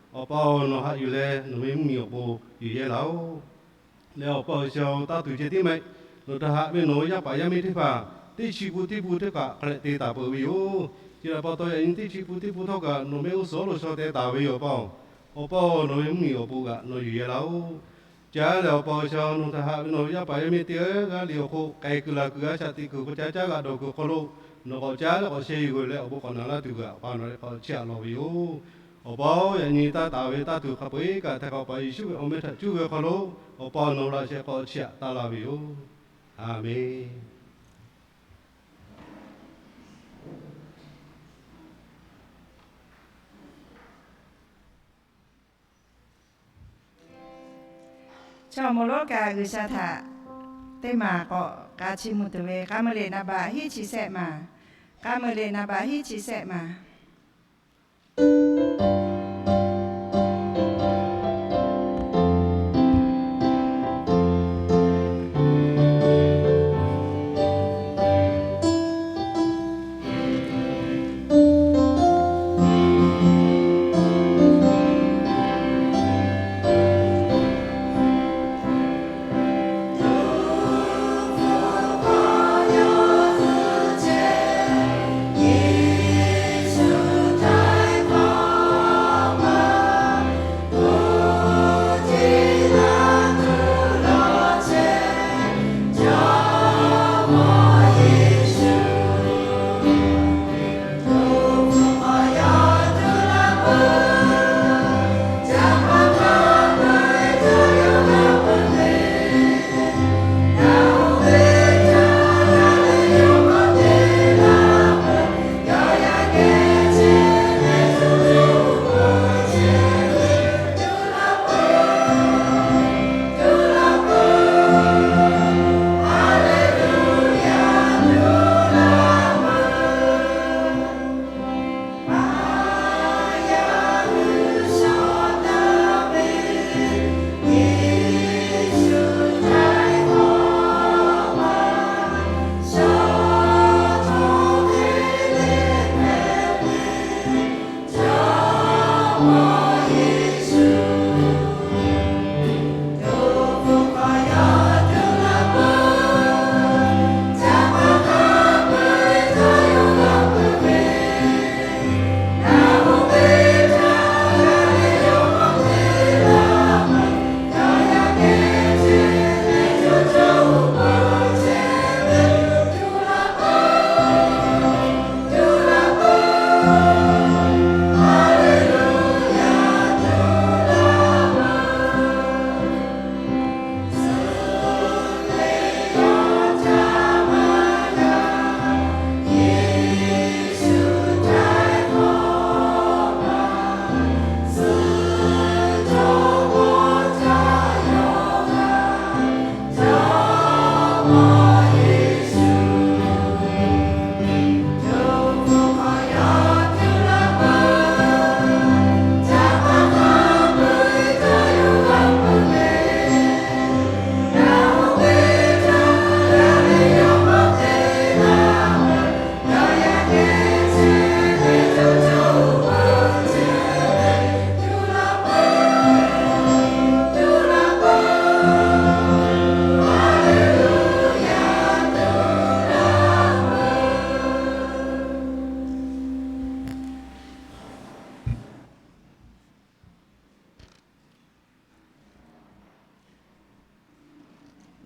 Awˬ pa-oˬ, nawˬ haꞈ yuˬ leh nawˬ ve mvuhˇmiˬ awˬ pon yuˬ yehˇ laˇ-oˬ. Leh Awˬ pa-oˬ, shaw taˇ tuˬ ceh tiˉ maˇ heˆ, nawˬ htaꞈ haꞈ ve nawˬ ve yaˇ paˍ yaˇ miˇ teˇ hpaˍ teˇ chi pun teˇ pun teˇ hpaˍ hk'a leh te taˍ peuˬ ve yoˬ. Chi htaꞈ pa taw yaꞈ nyi teˇ chi pun teˇ pun htawˇ kaꞈ nawˬ mehˆ g'uˇ suhˍ awˬ lo shaw teh taˍ ve yoˬ, Awˬ pa-oˬ. Awˬ pa-oˬ, nawˬ ve mvuhˇmiˬ awˬ pon kaꞈ nawˬ yuˬ yehˇ laˇ-oˬ. Ca leh Awˬ pa-oˬ, shaw nawˬ htaꞈ haꞈ ve nawˬ ve yaˇ paˍ yaˇ miˇ teˇ g'aˇ le awˬ hk'oˆ k'ai kuiˬ laˬ kuiˬ a shaꞈ teꞈ kuiˬ hk'aw caˇ caˇ g'aꞈ dawˬ kuiˬ hk'aw lo, nawˬ k'awꞈ caˇ leh k'awꞈ sheh yuˬ g'uiˬ leh awˬ bon k'awꞈ naꞈ laˇ tuˬ kaꞈ Awˬ pa nawˬ leh k'awꞈ chiˇ aꞈ lawˬ ve yoˬ. Awˬ pa-oˬ, yaꞈ nyi taˇ taˍ ve taˇ tuˬ hk'a peu-eˬ kaꞈ htaiˍ hk'awꞈ paˍ Yeˍsuˆ ve awˬ meh htaꞈ cuˇ ve hk'aw lo, Awˬ pa nawˬ laꞈ sheh k'awꞈ chiˇ aꞈ taˇ laˇ ve yoˬ. Aˍmenˍ. Chaw moˍ lonˉ kaꞈ G'uiˬsha htaꞈ teˇ maˬ k'awꞈ k'a chiˇ mvuh tuˬ ve k'a meuˇ liꞈ naˍ baꞈ hiˉ chi sehˆ maˬ. K'a meuˇ liꞈ naˍ baꞈ hiˉ chi sehˆ maˬ.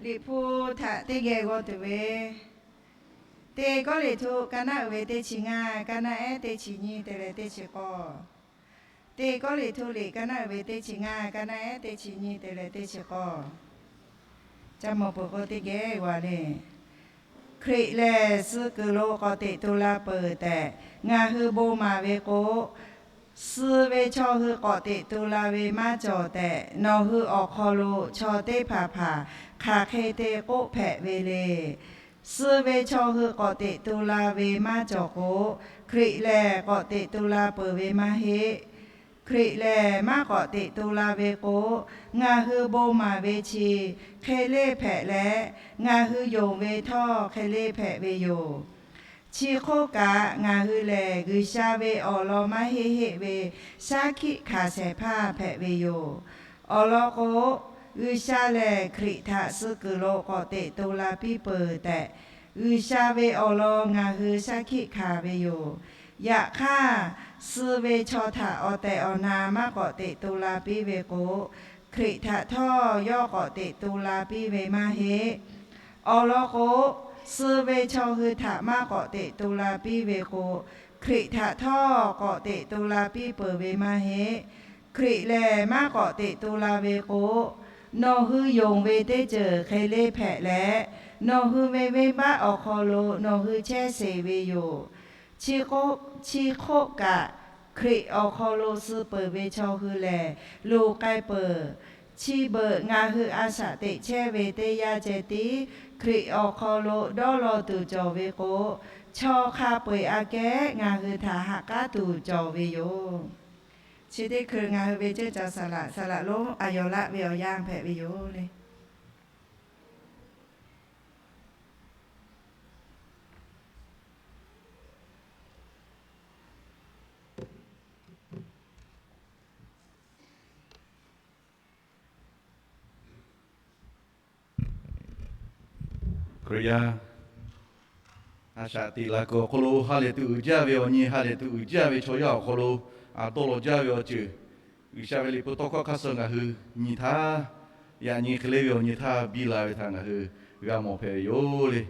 Liꞈ hpu htaꞈ teˇ geh g'aw tuˬ ve, Teˇ Kawˇrenˍhtuˆ ka naˆ uiˍ ve teˇ chi ngaˇ, ka naˆ ehˉ teˇ chi nyiˇ te leh teˇ chi k'awˇ. Teˇ Kawˇrenˍhtuˆ liꞈ ka naˆ uiˍ ve teˇ chi ngaˇ, ka naˆ ehˉ teˇ chi nyiˇ te leh teˇ chi k'awˇ. Ca mawˬ peuˬ k'o teˇ geh g'aw le. Hkriꞈ lehˬ suh kuiˬ lo k'awꞈ teꞈ tu la peuˬ tehꞈ ngaˬ hui bon maˍ ve k'o, Suh ve chaw hui k'awꞈ teꞈ tu la ve maˇ cawˬ tehꞈ, nawˬ hui awˬ hk'aw lo chaw teˇ hpaˍ hpaˍ hk'aˬ hk'e te k'oˆ hpehꞈ ve le. Suh ve chaw hui k'awꞈ teꞈ tu la ve maˇ cawˬ k'o, Hkriꞈ lehˬ k'awꞈ teꞈ tu la peuˬ ve maˇ heˆ. Hkriꞈ lehˬ maˇ k'awꞈ teꞈ tu la ve k'o, ngaˬ hui bon maˍ ve chi hk'e leˇ hpehꞈ leh, ngaˬ hui yonˍ ve htawˇ hk'e leˇ hpehꞈ ve yoˬ. Chi hk'oˆ kaꞈ, ngaˬ hui lehˬ G'uiˬsha ve awˬ lawn maˇ heˆ heˆ ve shaˉ hkiˆ hkanˍ shehˍ hpaˇ hpehꞈ ve yoˬ. Awˬ lawn k'o, G'uiˬsha lehˬ Hkriꞈ htaꞈ suh kuiˬ lo k'awꞈ teꞈ tu la piˇ peuˬ tehꞈ, G'uiˬsha ve awˬ lawn ngaˬ hui shaˉ hkiˆ hkanˍ ve yoˬ. Yaꞈ hk'aˇ, suh ve chaw htaꞈ awˬ tehˬ awˬ na maˇ k'awꞈ teꞈ tu la piˇ ve k'o, Hkriꞈ htaꞈ htawˇ yawˇ k'awꞈ teꞈ tu la piˇ ve maˇ heˆ. Awˬ lawn k'o, suh ve chaw hui htaꞈ maˇ k'awꞈ teꞈ tu la piˇ ve k'o, Hkriꞈ htaꞈ htawˇ k'awꞈ teꞈ tu la piˇ peuˬ ve maˇ heˆ. Hkriꞈ lehˬ maˇ k'awꞈ teꞈ tu la ve k'o, nawˬ hui yonˍ ve teˇ ceuˬ hk'e leˇ hpehꞈ leh, nawˬ hui ve venˇbaˆ awˬ hk'aw lo nawˬ hui chehˇ sheˍ ve yoˬ. Chi hk'oˆ kaꞈ, Hkriꞈ awˬ hk'aw lo suh peuˬ ve chaw hui lehˬ, luˬ k'ai peuˬ. Chi beuꞈ ngaˬ hui a shaꞈ teꞈ chehˇ ve teˇ yanˇ ceh tiˉ Hkriꞈ awˬ hk'aw lo dawˇ law tuˬ cawˬ ve k'o, chaw hk'a peu-eˬ aꞈ kehˉ ngaˬ hui htaꞈ ha k'aˉ tuˬ cawˬ ve yoˬ. Chi teˇ hkui ngaˬ hui ve ceˇ caˬ saˍ laꞈ saˍ laꞈ lonˉ a yaw laˆ ve awˬ yanˇ hpehꞈ ve yoˬ le. Hkriꞈ yaˇ a shaꞈ teꞈ la kuiˬ awˬ hk'aw lo ha lehˬ tuˬ uiˍ jaˇ ve awˬ nyi, ha lehˬ tuˬ uiˍ jaˇ ve chaw yaˇ awˬ hk'aw lo a dawˇ law jaˇ ve awˬ ceuˬ, G'uiˬsha ve liꞈ hpu tawˇ hkawˇ hk'aˇ suh ngaˬ hui nyi htaˇ, yaꞈ nyi hk'e le ve awˬ nyi htaˇ biˇ la ve htaꞈ ngaˬ hui g'a mawˬ hpehꞈ ve yoˬ le.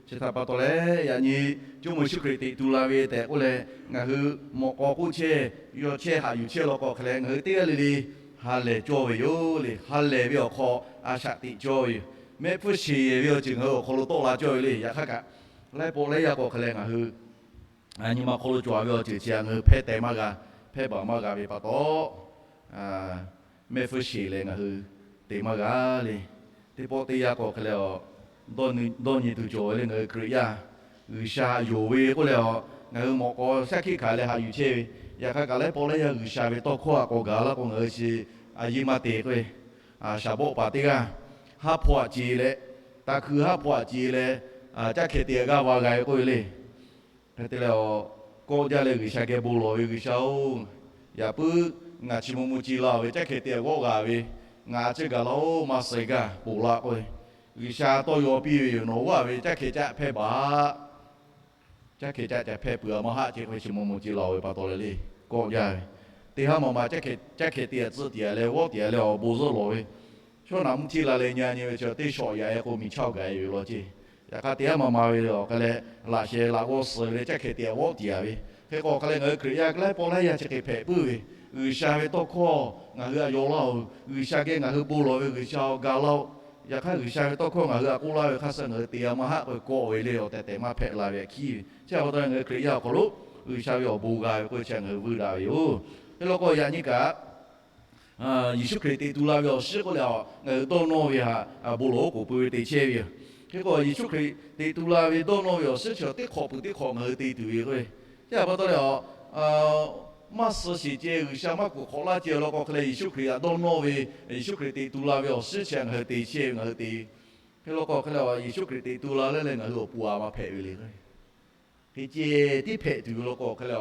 Chi htaꞈ pa taw leh, yaꞈ nyi Jawˇmawˇ Yeˍsuˆ Hkriꞈ teꞈ tu la ve tehꞈ k'oˆ leh, ngaˬ hui mawꞈ k'aw k'oˆ chehˇ, yawˇ chehˇ haꞈ yuˬ chehˇ law k'o hk'e leh, ngaˬ hui teˇ g'aˇ le le ha lehˬ cawˇ ve yoˬ le. Ha lehˬ ve awˬ hk'aw a shaꞈ teꞈ cawˇ ve yoˬ. Mehˆ hpfuhˇ sheˍ ve awˬ ceuˬ ngaˬ hui awˬ hk'aw lo tawˆ la cawˇ ve le. Yaꞈ hk'aˇ kaꞈ, laiˉ pawˆ laiˉ yaˇ k'o hk'e leh ngaˬ hui nyi ma hk'aw lo cawˬ ve awˬ ceuˬ chi ngaˬ hui hpehˇ teh maˇ g'a, hpehˇ baˬ maˇ g'a ve pa taw, mehˆ hpfuhˇ sheˍ leh ngaˬ hui te maˇ g'a le. Teˇ pawˆ teˇ yanˇ k'o hk'e leh, dawˇ nyi tuˬ cawˬ ve le ngaˬ hui Hkriꞈ yaˇ. G'uiˬsha yonˍ ve k'oˆ leh, ngaˬ hui mawꞈ k'aw shaˉ hkiˆ hkanˍ leh haꞈ yuˬ chehˇ ve, yaꞈ hk'aˇ kaꞈ laiˉ pawˆ laiˉ yaˇ G'uiˬsha ve tawˇ hkawˇ a k'aw gaˬ laˇ k'o, ngaˬ hui chi a yeˇ maˇ te k'o ve, shaˍ bawˆ paˍ teˇ g'aˇ haˉ hpaw aꞈ ce leh, taˇ hkui haˉ hpaw aꞈ ce leh, caˇ hkeh te g'aˇ va g'a ve k'oˆ ve le. Hk'e te leh, kawˆ jaˇ leh G'uiˬsha geh bon lawˬ ve, G'uiˬsha-oˬ, yaꞈ puiˉ ngaˬ chi mvuh mvuh ce la-oˬ ve caˇ hkeh te g'awˆ g'a ve, ngaˬ a ciˉ gaˬ laˇ-oˬ, maˇ suh gaˇ ponˬ laˇ k'oˆ ve, G'uiˬsha tawˇ yaw piˇ ve yoˬ. Nawˬ g'awˆ ve caˇ hkeh caˆ hpehˇ baˬ. Caˇ hkeh caˆ ca hpehˇ peuˬ a maˇ haˆ ce k'oˆ ve, chi mvuh mvuh ce la-oˬ ve pa taw leh le, kawˆ jaˇ ve, teˇ haˉ maˬ maˬ caˇ hkeh caˆ hkeh te tcuhˆ tiˍ leh g'awˆ tiˍ leh awˬ bon zuhˆ lawˬ ve, chaw naꞈ mvuhˇ htiˇ la leh nyi a nyi ve chi teˇ shawˍ yaꞈ-e k'o miˬ chaˇ gaˬ-e ve law ceˇ. Yaꞈ hk'aˇ teˇ haˉ maˬ maˬ ve awˬ hk'e leh laꞈ sheh laꞈ g'awˇ suh ve leh caˇ hkeh te g'awˆ tiˍ-a ve, hk'e k'o hk'e leh ngaˬ hui Hkriꞈ yaˇ laiˉ pawˆ laiˉ yaˇ chi hk'e hpehꞈ puiˉ ve, G'uiˬsha ve tawˇ hkawˇ ngaˬ hui a yaw laˇ-oˬ. G'uiˬsha geh ngaˬ hui bon lawˬ ve G'uiˬsha-oˬ, ga laˇ-oˬ. Yaꞈ hk'aˇ G'uiˬsha ve tawˇ hkawˇ ngaˬ hui a k'oˆ laˇ ve hk'aˇ suh ngaˬ hui te g'a maˇ haˆ k'oˆ ve kawˆ ve le, awˬ tehˬ tehˬ maˇ hpehꞈ la ve hk'e ve. Chi pa taw ngaˬ hui Hkriꞈ yaˇ awˬ hk'aw lo G'uiˬsha ve awˬ bon g'a ve k'oˆ ve chi ngaˬ hui vuiˇ daꞈ ve yoˬ. Hk'e law k'o yaꞈ nyi kaꞈ, Yeˍsuˆ Hkriꞈ teꞈ tu la ve awˬ shiˉ k'oˆ leh, ngaˬ hui dawˇ nawˇ ve htaꞈ bon lawˬ oˉ k'oˍ pui ve te chehˇ ve yoˬ. Hk'e k'o Yeˍsuˆ Hkriꞈ teꞈ tu la ve dawˇ nawˇ ve awˬ shiˉ chi teˇ hk'awꞈ peuˬ teˇ hk'awꞈ ngaˬ hui te tuˬ ve k'o, chi pa taw leh, maˇ suh sheˍ ceh G'uiˬsha maˇ kuˬ hk'awꞈ laˇ ceh law k'o hk'e leh Yeˍsuˆ Hkriꞈ htaꞈ dawˇ nawˇ ve, Yeˍsuˆ Hkriꞈ teꞈ tu la ve awˬ shiˉ chi ngaˬ hui te chehˇ ve ngaˬ hui te. Hk'e law k'o hk'e leh Yeˍsuˆ Hkriꞈ teꞈ tu la leh leh ngaˬ hui awˬ pon a maˇ hpehꞈ ve le. Hk'e ceh tiˉ hpehꞈ tuˬ ve law k'o hk'e leh,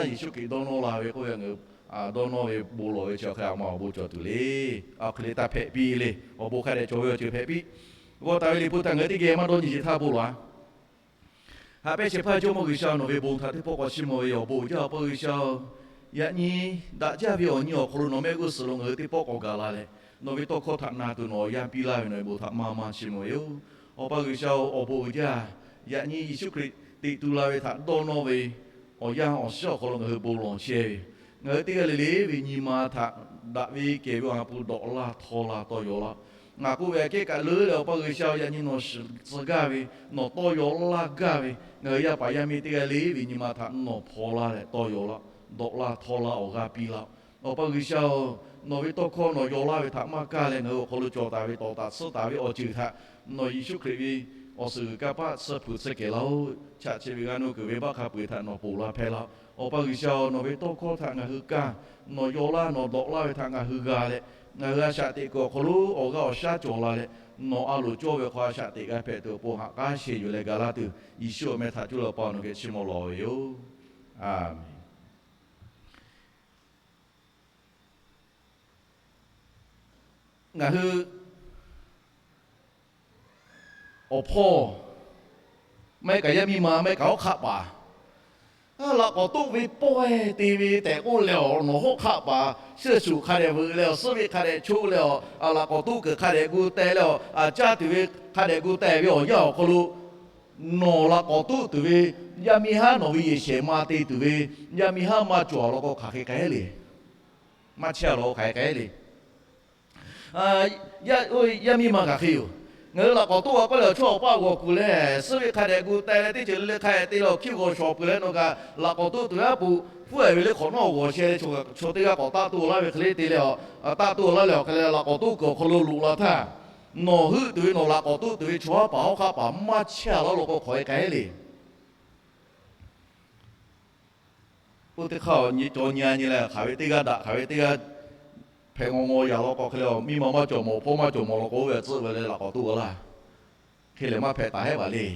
Yeˍsuˆ Hkriꞈ dawˇ nawˇ la ve k'oˆ ve, dawˇ nawˇ ve bon lawˬ ve chi hk'e a ma awˬ bon cawˬ tuˬ le. Awˬ hk'e leh taˇ hpehꞈ piˇ le. Awˬ bon hk'a dehꞈ cawˬ ve awˬ ceuˬ hpehꞈ piˇ. G'awˇ taˍ ve liꞈ hpu htaꞈ ngaˬ hui teˇ geh maˇ dawˇ nyi sheˍ htaˇ bon lawˬ-a. Haꞈ pehnˇ shehˍ hpaˇ Jawˇmawˇ G'uiˬsha, nawˬ ve bon htaꞈ teˇ pawˆ k'awꞈ chiˇ mvuh ve yoˬ. Awˬ bon uiˍ jaˇ Awˬ pa G'uiˬsha-oˬ, yaꞈ nyi daꞈ jaˇ ve awˬ nyi awˬ hk'aw lo nawˬ mehˆ g'uˇ suhˍ lo ngaˬ hui teˇ pawˆ k'awꞈ gaˬ la leh, nawˬ ve tawˇ hkawˇ htaꞈ na tuˬ nawˬ awˬ yanˇ piˇ laˇ ve nawˬ ve bon htaꞈ maˇ maˇ chiˇ mvuh ve yoˬ. Awˬ pa G'uiˬsha-oˬ, awˬ bon uiˍ jaˇ. Yaꞈ nyi Yeˍsuˆ Hkriꞈ teꞈ tu la ve htaꞈ dawˇ nawˇ ve awˬ yanˇ awˬ shiˉ awˬ hk'aw lo ngaˬ hui bon lawˬ chehˇ ve, ngaˬ hui teˇ g'aˇ le le ve nyi ma htaꞈ daꞈ ve kehˬ ve awˬ ha hpu dawꞈ laˇ htawˇ laˇ tawˇ yaw laˇ. Ngaˬ k'oˆ ve aꞈ kehˉ kaꞈ leuˉ leh Awˬ pa G'uiˬsha-oˬ, yaꞈ nyi nawˬ shiˍ tcuh gaˇ ve, nawˬ tawˇ yaw laˇ gaˇ ve, ngaˬ hui yaˇ paˍ yaˇ miˇ teˇ g'aˇ le ve nyi ma htaꞈ nawˬ hpaw laˇ leh tawˇ yaw laˇ. dawꞈ laˇ htawˇ laˇ awˬ g'aˇ piˇ laˇ-oˆ. Awˬ pa G'uiˬsha-oˬ, nawˬ ve tawˇ hkawˇ nawˬ yaw laˇ ve htaꞈ maˇ kaˇ leh, ngaˬ hui awˬ hk'aw lo cawˬ taˍ ve tawˍ taˍ tsuhˇ taˍ ve awˬ ceuˬ htaꞈ nawˬ Yeˍsuˆ Hkriꞈ ve awˬ suhˍ g'uiˬ kanˇ paˆ tsuhˇ hpu tsuhˇ kehˬ laˇ-oˆ. Chaꞈ chi ve g'a nuˇ kuiˬ ve baˆ hk'a peu-eˬ htaꞈ nawˬ ponˬ la hpehˇ laˇ-oˆ. Awˬ pa G'uiˬsha-oˬ, nawˬ ve tawˇ hkawˇ htaꞈ ngaˬ hui kaˇ, nawˬ yaw laˇ nawˬ dawꞈ laˇ ve htaꞈ ngaˬ hui g'a leh, ngaˬ hui a shaꞈ teꞈ kuiˬ awˬ hk'aw lo awˬ g'aˇ awˬ shaˉ cawˬ la leh, nawˬ a loˍ cawˇ ve hk'aw a shaꞈ teꞈ g'a hpehꞈ tuˬ awˬ pon haꞈ k'aˉ sheh yuˬ leh ga laˇ tuˬ, Yeˍsuˆ awˬ meh htaꞈ cuˇ leh Awˬ pa nawˬ geh chiˇ mvuh lawˬ ve yoˬ. A menˍ. Ngaˬ hui awˬ hpawˇ maˇ heˆ kaꞈ yaˇ miˇ ma maˇ heˆ kaꞈ hawˉ hk'aˆ paˍ laꞈ k'awꞈ toˆ ve pawehˇ te ve tehꞈ k'oˆ leh, awˬ nawˬ hawˉ hk'aˆ paˍ suhˆ shuˍ hk'a dehꞈ veuꞈ leh, awˬ suhˉ ve hk'a dehꞈ choˆ leh, awˬ laꞈ k'awꞈ toˆ kuiˬ hk'a dehꞈ gu teh leh, awˬ caˇ tuˬ ve hk'a dehꞈ gu teh ve awˬ yanˇ awˬ hk'aw lo, nawˬ laꞈ k'awꞈ toˆ tuˬ ve, yaˇ miˇ haˉ nawˬ ve yehˬ shehˍ ma te tuˬ ve, yaˇ miˇ haˉ maˇ cawˬ law k'o hk'aˬ hk'e k'ai le. Maˇ chehˇ law k'o hk'aˬ hk'e k'ai le. Yaˇ miˇ ma hk'aˬ hk'e yoˬ. Ngaˬ hui laꞈ k'awꞈ toˆ a k'oˆ leh, awˬ chawˇ awˬ paˇ g'awˬ kuˬ leh, suhˉ ve hk'a dehꞈ gu teh leh, teˇ ceuˬ le le hk'a dehꞈ te leh, awˬ hkiˇ g'awˬ shawˍ peuˬ leh nawˬ kaꞈ laꞈ k'awꞈ toˆ tuˬ ve aˉ pu hpfuhˆ-ehˍ ve le hk'awꞈ nawˉ g'awˬ sheh leh, chaw teˇ g'aˇ k'awꞈ taˆ toˆ laˇ ve hk'e le te leh, a taˆ toˆ laˇ leh awˬ hk'e leh laꞈ k'awꞈ toˆ kuiˬ awˬ hk'aw lo loꞈ la htaˇ, nawˬ heuˆ tuˬ ve nawˬ laꞈ k'awꞈ toˆ tuˬ ve chaw haˉ paˍ hawˉ hk'aˆ paˍ maˇ chehˇ law law k'o hk'aˬ hk'e k'ai le. Oˇ teˇ hk'aˇ cawˬ nyi a nyi leh, hk'aˬ ve teˇ g'aˇ daꞈ, hk'aˬ ve teˇ g'aˇ hpehꞈ ngaw ngaw yaꞈ law k'o hk'e leh, miˇ ma maˇ cawˬ mawˬ, hpawˇ maˇ cawˬ mawˬ law k'o, oˇ ve tcuhˆ ve leh laꞈ k'awꞈ toˆ laˇ. Hk'e lehˬ maˇ hpehꞈ taˍ hehˉ baˬ le.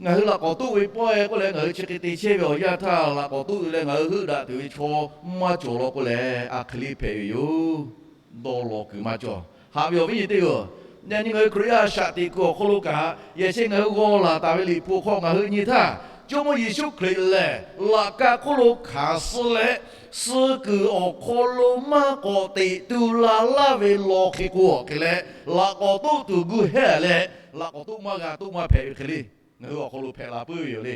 Ngaˬ hui laꞈ k'awꞈ toˆ ve pawehˇ k'oˆ leh, ngaˬ hui chi hk'e te chehˇ ve awˬ yanˇ htaˇ, laꞈ k'awꞈ toˆ leh ngaˬ hui heuˆ daꞈ tuˬ ve chaw maˇ cawˬ law k'o lehˬ, a hk'e le hpehꞈ ve yoˬ. Dawˇ law kuiˬ maˇ cawˬ. Haꞈ ve awˬ viˉ nyi teˇ hpaˍ-oˬ, yaꞈ nyi ngaˬ hui Hkriꞈ yaˇ a shaꞈ teꞈ kuiˬ awˬ hk'aw lo kaꞈ, yaꞈ sheh ngaˬ hui g'aw laˬ taˍ ve liꞈ hpu hk'aw ngaˬ hui nyi htaˇ, Jawˇmawˇ Yeˍsuˆ Hkriꞈ lehˬ laꞈ ka hk'oˆ lo hkanˍ suh leh, suh kuiˬ awˬ hk'aw lo maˇ k'awꞈ teꞈ tu la laˇ ve law hk'e k'o, awˬ hk'e leh laꞈ k'awꞈ toˆ tuˬ gu hehˉ leh, laꞈ k'awꞈ toˆ maˇ g'a toˆ maˇ hpehꞈ ve hk'e le, ngaˬ hui awˬ hk'aw lo hpehꞈ la puiˉ ve yoˬ le.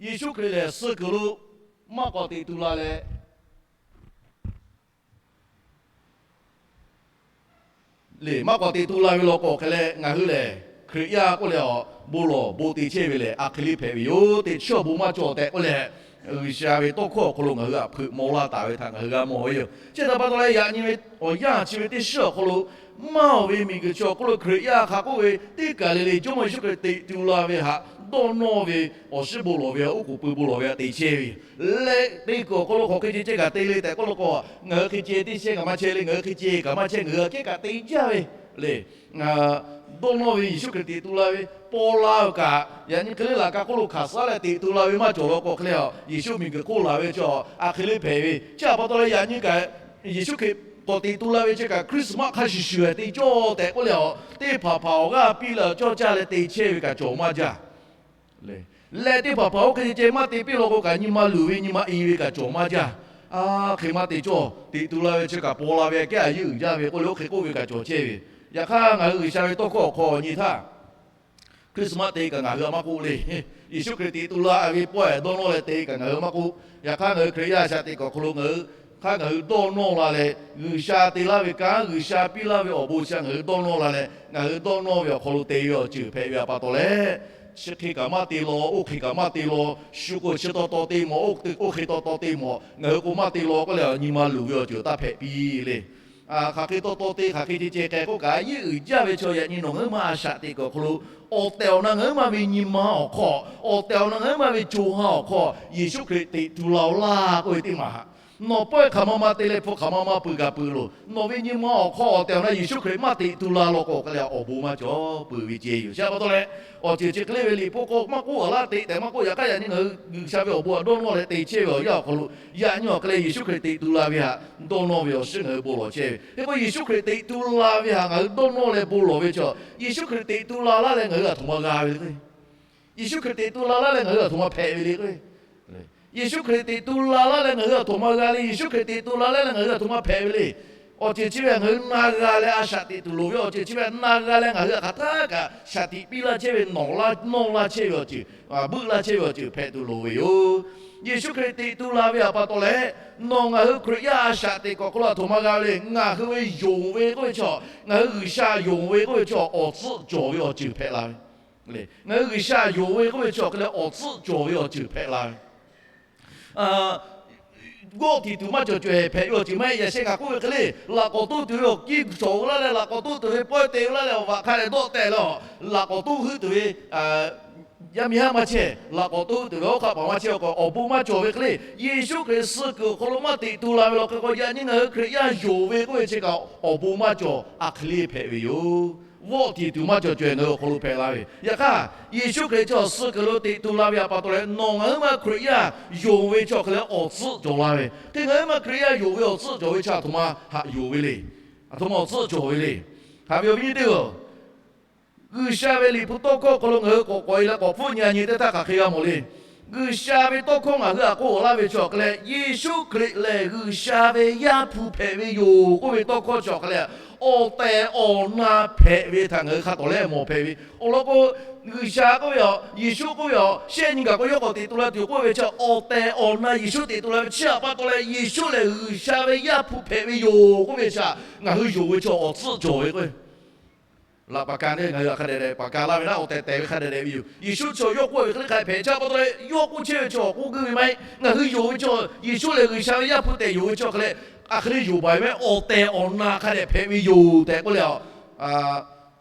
Yeˍsuˆ Hkriꞈ lehˬ suh kuiˬ lo maˇ k'awꞈ teꞈ tu la leh, le maˇ k'awꞈ teꞈ tu la ve law k'o, awˬ hk'e leh ngaˬ hui lehˬ Hkriꞈ yaˇ k'oˆ leh awˬ bon lawˬ bon te chehˇ ve lehˬ, a hk'e le hpehꞈ ve yoˬ tehꞈ, chi awˬ bon maˇ cawˬ tehꞈ k'oˆ leh, G'uiˬsha ve tawˇ hkawˇ awˬ hk'aw lo ngaˬ hui htaꞈ hpeuꞈ maw laˇ taˍ ve htaꞈ ngaˬ hui g'a mawˬ ve yoˬ. Chi htaꞈ pa taw leh, yaꞈ nyi ve awˬ yanˇ chi ve teˇ shiˉ awˬ hk'aw lo, maˇ awˬ ve miˬguiˬ chi awˬ hk'aw lo Hkriꞈ yaˇ hk'a k'oˆ ve teˇ kaˬ le le Jawˇmawˇ Yeˍsuˆ Hkriꞈ teꞈ tu la ve htaꞈ dawˇ nawˇ ve, awˬ shiˉ bon lawˬ ve, oˉ k'oˍ pui bon lawˬ ve htaꞈ te chehˇ ve yoˬ. Leh teˇ kuiˬ awˬ hk'aw lo hk'aˬ hk'e ceh ceh kaꞈ te le tehꞈ k'oˆ law k'o, ngaˬ hui hk'e ceh teˇ shehˇ kaꞈ maˇ chehˇ le, ngaˬ hui hk'e ceh kaꞈ maˇ chehˇ, ngaˬ hui aꞈ kehˉ kaꞈ te jaˇ ve le. Dawˇ nawˇ ve Yeˍsuˆ Hkriꞈ teꞈ tu la ve paw la ve kaꞈ, yaꞈ nyi hk'e le laꞈ ka hk'oˆ lo hkanˍ suh leh teꞈ tu la ve maˇ cawˬ law k'o, hk'e leh Yeˍsuˆ miˬguiˬ hk'oˆ laˬ ve chi a hk'e le hpehꞈ ve. Chi htaꞈ pa taw leh, yaꞈ nyi kaꞈ Yeˍsuˆ Hkriꞈ k'awꞈ teꞈ tu la ve chi kaꞈ Christmas hk'a shuˍ shuˍ te cawˇ tehꞈ k'oˆ leh, teˇ hpaˍ hpaˍ awˬ g'aˇ piˇ leh awˬ cawˇ caˇ leh te chehˇ ve kaꞈ cawˬ maˇ jaˇ. Leh teˇ hpaˍ hpaˍ oˇ hk'e ceh maˇ te piˇ law k'o kaꞈ, nyi ma luˬ ve nyi ma i ve kaꞈ cawˬ maˇ jaˇ. A hk'e maˇ te cawˇ, teꞈ tu la ve chi kaꞈ paw la ve kehˉ a yeˇ uiˍ jaˇ ve k'oˆ leh, oˇ hk'e k'oˆ ve kaꞈ cawˬ chehˇ ve. Yaꞈ hk'aˇ, ngaˬ hui G'uiˬsha ve tawˇ hkawˇ awˬ hk'aw nyi htaˇ, Christmas te kaꞈ ngaˬ hui a maˇ k'oˆ le. Yeˍsuˆ Hkriꞈ teꞈ tu la ve pawehˇ dawˇ nawˇ leh te kaꞈ ngaˬ hui a maˇ k'oˆ. Yaꞈ hk'aˇ, ngaˬ hui Hkriꞈ yaˇ a shaꞈ teꞈ kuiˬ awˬ hk'aw lo ngaˬ hui hk'aˇ ngaˬ hui dawˇ nawˇ la leh, G'uiˬsha te laˇ ve kanˉ, G'uiˬsha piˇ laˇ ve awˬ bon chi ngaˬ hui dawˇ nawˇ la leh, ngaˬ hui dawˇ nawˇ ve awˬ hk'aw lo te ve awˬ ceuˬ hpehꞈ ve pa taw leh, chi hk'e kaꞈ maˇ te law, oˇ hk'e kaꞈ maˇ te law, shu k'o chi taw taw te mawˬ, oˇ hk'e taw taw te mawˬ, ngaˬ hui k'o maˇ te law k'oˆ leh, nyi ma luˬ ve awˬ ceuˬ taˇ hpehꞈ piˇ le. Hk'aˬ hk'e taw taw te, hk'aˬ hk'e ceh ceh k'ai k'oˆ kaꞈ, a yeˇ uiˍ jaˇ ve chaw yaꞈ nyi nawˬ ngaˬ hui maˇ a shaꞈ teꞈ kuiˬ awˬ hk'aw lo, awˬ tehˬ awˬ na ngaˬ hui maˇ ve nyi ma awˬ hk'aw, awˬ tehˬ awˬ na ngaˬ hui maˇ ve co ha awˬ hk'aw Yeˍsuˆ Hkriꞈ teꞈ tu la-oˬ laˇ k'oˆ ve teˇ maˬ haꞈ. Nawˬ pawehˇ hk'aˬ ma ma te leh hpu hk'aˬ ma ma peuˬ kaꞈ peuˬ loˬ, nawˬ ve nyi ma awˬ hk'aw awˬ tehˬ awˬ na Yeˍsuˆ Hkriꞈ maˇ teꞈ tu la law k'o, hk'e leh awˬ bon maˇ cawˬ peuˬ ve ceh yoˬ. Chi pa taw leh, awˬ ceuˬ chi hk'e le ve liꞈ hpu k'o maˇ k'oˆ a laˇ teꞈ tehꞈ maˇ k'oˆ, yaꞈ hk'aˇ yaꞈ nyi ngaˬ hui G'uiˬsha ve awˬ bon htaꞈ dawˇ nawˇ leh te chehˇ ve awˬ yanˇ awˬ hk'aw lo, yaꞈ nyi awˬ hk'e leh Yeˍsuˆ Hkriꞈ teꞈ tu la ve htaꞈ dawˇ nawˇ ve awˬ shiˉ ngaˬ hui bon lawˬ chehˇ ve. Hk'e k'o, Yeˍsuˆ Hkriꞈ teꞈ tu la ve htaꞈ ngaˬ hui dawˇ nawˇ leh bon lawˬ ve chaw, Yeˍsuˆ Hkriꞈ teꞈ tu la laˇ leh ngaˬ hui a htoꞈ ma g'a ve le. Yeˍsuˆ Hkriꞈ teꞈ tu la laˇ leh ngaˬ hui a htoꞈ ma hpehꞈ ve le k'o, Yeˍsuˆ Hkriꞈ teꞈ tu la laˇ leh ngaˬ hui a htoꞈ ma g'a le. Yeˍsuˆ Hkriꞈ teꞈ tu la laˇ leh ngaˬ hui a htoꞈ ma hpehꞈ ve le. Awˬ ceuˬ chi ve htaꞈ ngaˬ hui na g'a leh a shaꞈ teꞈ tuˬ loˍ ve awˬ ceuˬ chi ve htaꞈ na g'a leh ngaˬ hui htaꞈ hk'aˬ htaˇ kaꞈ shaˍ tiꞈ piˇ laˇ chehˇ ve, nawˬ laˇ nawˇ laˇ chehˇ ve awˬ ceuˬ, buˆ laˇ chehˇ ve awˬ ceuˬ hpehꞈ tuˬ loˍ ve yoˬ. Yeˍsuˆ Hkriꞈ teꞈ tu la ve htaꞈ pa taw leh, nawˬ ngaˬ hui Hkriꞈ yaˇ a shaꞈ teꞈ kuiˬ awˬ hk'aw lo a htoꞈ ma g'a ve le. Ngaˬ hui ve yonˍ ve k'oˆ ve chaw, ngaˬ hui G'uiˬsha yonˍ ve k'oˆ ve chaw awˬ tcuhˆ cawˬ ve awˬ ceuˬ hpehꞈ la ve Ngaˬ hui G'uiˬsha yonˍ ve k'oˆ ve chi awˬ hk'e leh awˬ tcuhˆ cawˬ ve awˬ ceuˬ hpehꞈ la ve. G'awˆ tiˍ tuˬ maˇ cawˬ cawehˬ hpehꞈ ve awˬ ceuˬ maˇ heˆ. Yaꞈ sheh ngaˬ k'oˆ ve hk'e le, laꞈ k'awꞈ toˆ tuˬ ve awˬ kiˇ cawˬ laˇ leh, laꞈ k'awꞈ toˆ tuˬ ve pawehˇ te laˇ leh, awˬ vaꞈ hk'a dehꞈ dawˆ tehˬ leh, laꞈ k'awꞈ toˆ heuˆ tuˬ ve yaˇ miˇ haˉ maˇ chehˇ, laꞈ k'awꞈ toˆ tuˬ ve awˉ hk'aˆ paˍ maˇ chehˇ awˬ hk'aw, awˬ bon maˇ cawˬ ve hk'e le. Yeˍsuˆ Hkriꞈ suh kuiˬ awˬ hk'aw lo maˇ teꞈ tu la ve law hk'e k'o, yaꞈ nyi ngaˬ hui Hkriꞈ yaˇ yonˍ ve k'oˆ ve chi kaꞈ awˬ bon maˇ cawˬ, a hk'e le hpehꞈ ve yoˬ. G'awˆ tiˍ tuˬ maˇ cawˬ cawehˬ ngaˬ hui awˬ hk'aw lo hpehꞈ la ve. Yaꞈ hk'aˇ, Yeˍsuˆ Hkriꞈ chi awˬ suh kuiˬ lo teꞈ tu la ve htaꞈ pa taw leh, nawˬ ngaˬ hui maˇ Hkriꞈ yaˇ yonˍ ve chi awˬ hk'e leh awˬ tcuhˆ cawˬ la ve. Hk'e ngaˬ hui maˇ Hkriꞈ yaˇ yonˍ ve awˬ tcuhˆ cawˬ ve chi aˬ htoꞈ ma haꞈ yonˍ ve le. Aˬ htoꞈ ma awˬ tcuhˆ cawˬ ve le. Haꞈ ve awˬ viˉ nyi teˇ-oˬ, G'uiˬsha ve Liꞈ hpu tawˇ hkawˇ hk'aw lo ngaˬ hui k'awꞈ k'awꞈ e leh k'awꞈ hpfuhˆ nyi a nyi teˇ htaˇ hk'aˬ hk'e g'a mawˬ le. G'uiˬsha ve tawˇ hkawˇ ngaˬ hui htaꞈ k'oˆ laˇ ve chi awˬ hk'e leh, Yeˍsuˆ Hkriꞈ lehˬ G'uiˬsha ve Yaˇ hpu hpehꞈ ve yoˬ k'oˆ ve tawˇ hkawˇ chi awˬ hk'e leh, awˬ tehˬ awˬ na hpehꞈ ve htaꞈ ngaˬ hui hk'a tawˍ leh mawˬ hpehꞈ ve. Awˬ lawn k'o, G'uiˬsha k'oˆ ve a, Yeˍsuˆ k'oˆ ve a, shehˆ nyi gaˬ k'o yawˇ k'awꞈ teꞈ tu la tuˬ k'oˆ ve chi awˬ tehˬ awˬ na Yeˍsuˆ teꞈ tu la ve chi htaꞈ pa taw leh, Yeˍsuˆ lehˬ G'uiˬsha ve Yaˇ hpu hpehꞈ ve yoˬ k'oˆ ve chi htaꞈ ngaˬ hui yonˍ ve chi awˬ tcuhˆ cawˬ ve k'o, laꞈ paˍ ka teˇ ngaˬ hui htaꞈ hk'a dehꞈ dehꞈ paˍ ka laˇ ve naˉ, awˬ tehˬ tehˬ ve hk'a dehꞈ dehꞈ ve yoˬ. Yeˍsuˆ chi yawˇ k'oˆ ve hk'e le hk'a hpehꞈ chi pa taw leh, yawˇ k'oˆ chehˇ ve chi awˬ k'oˆ guˇ ve maˇ heˆ. Ngaˬ hui yonˍ ve chi, Yeˍsuˆ lehˬ G'uiˬsha ve Yaˇ hpu tehꞈ yonˍ ve chi awˬ hk'e leh, a hk'e le yonˍ baˬ ve maˇ heˆ. Awˬ tehˬ awˬ na hk'a dehꞈ hpehꞈ ve yoˬ tehꞈ k'oˆ leh a,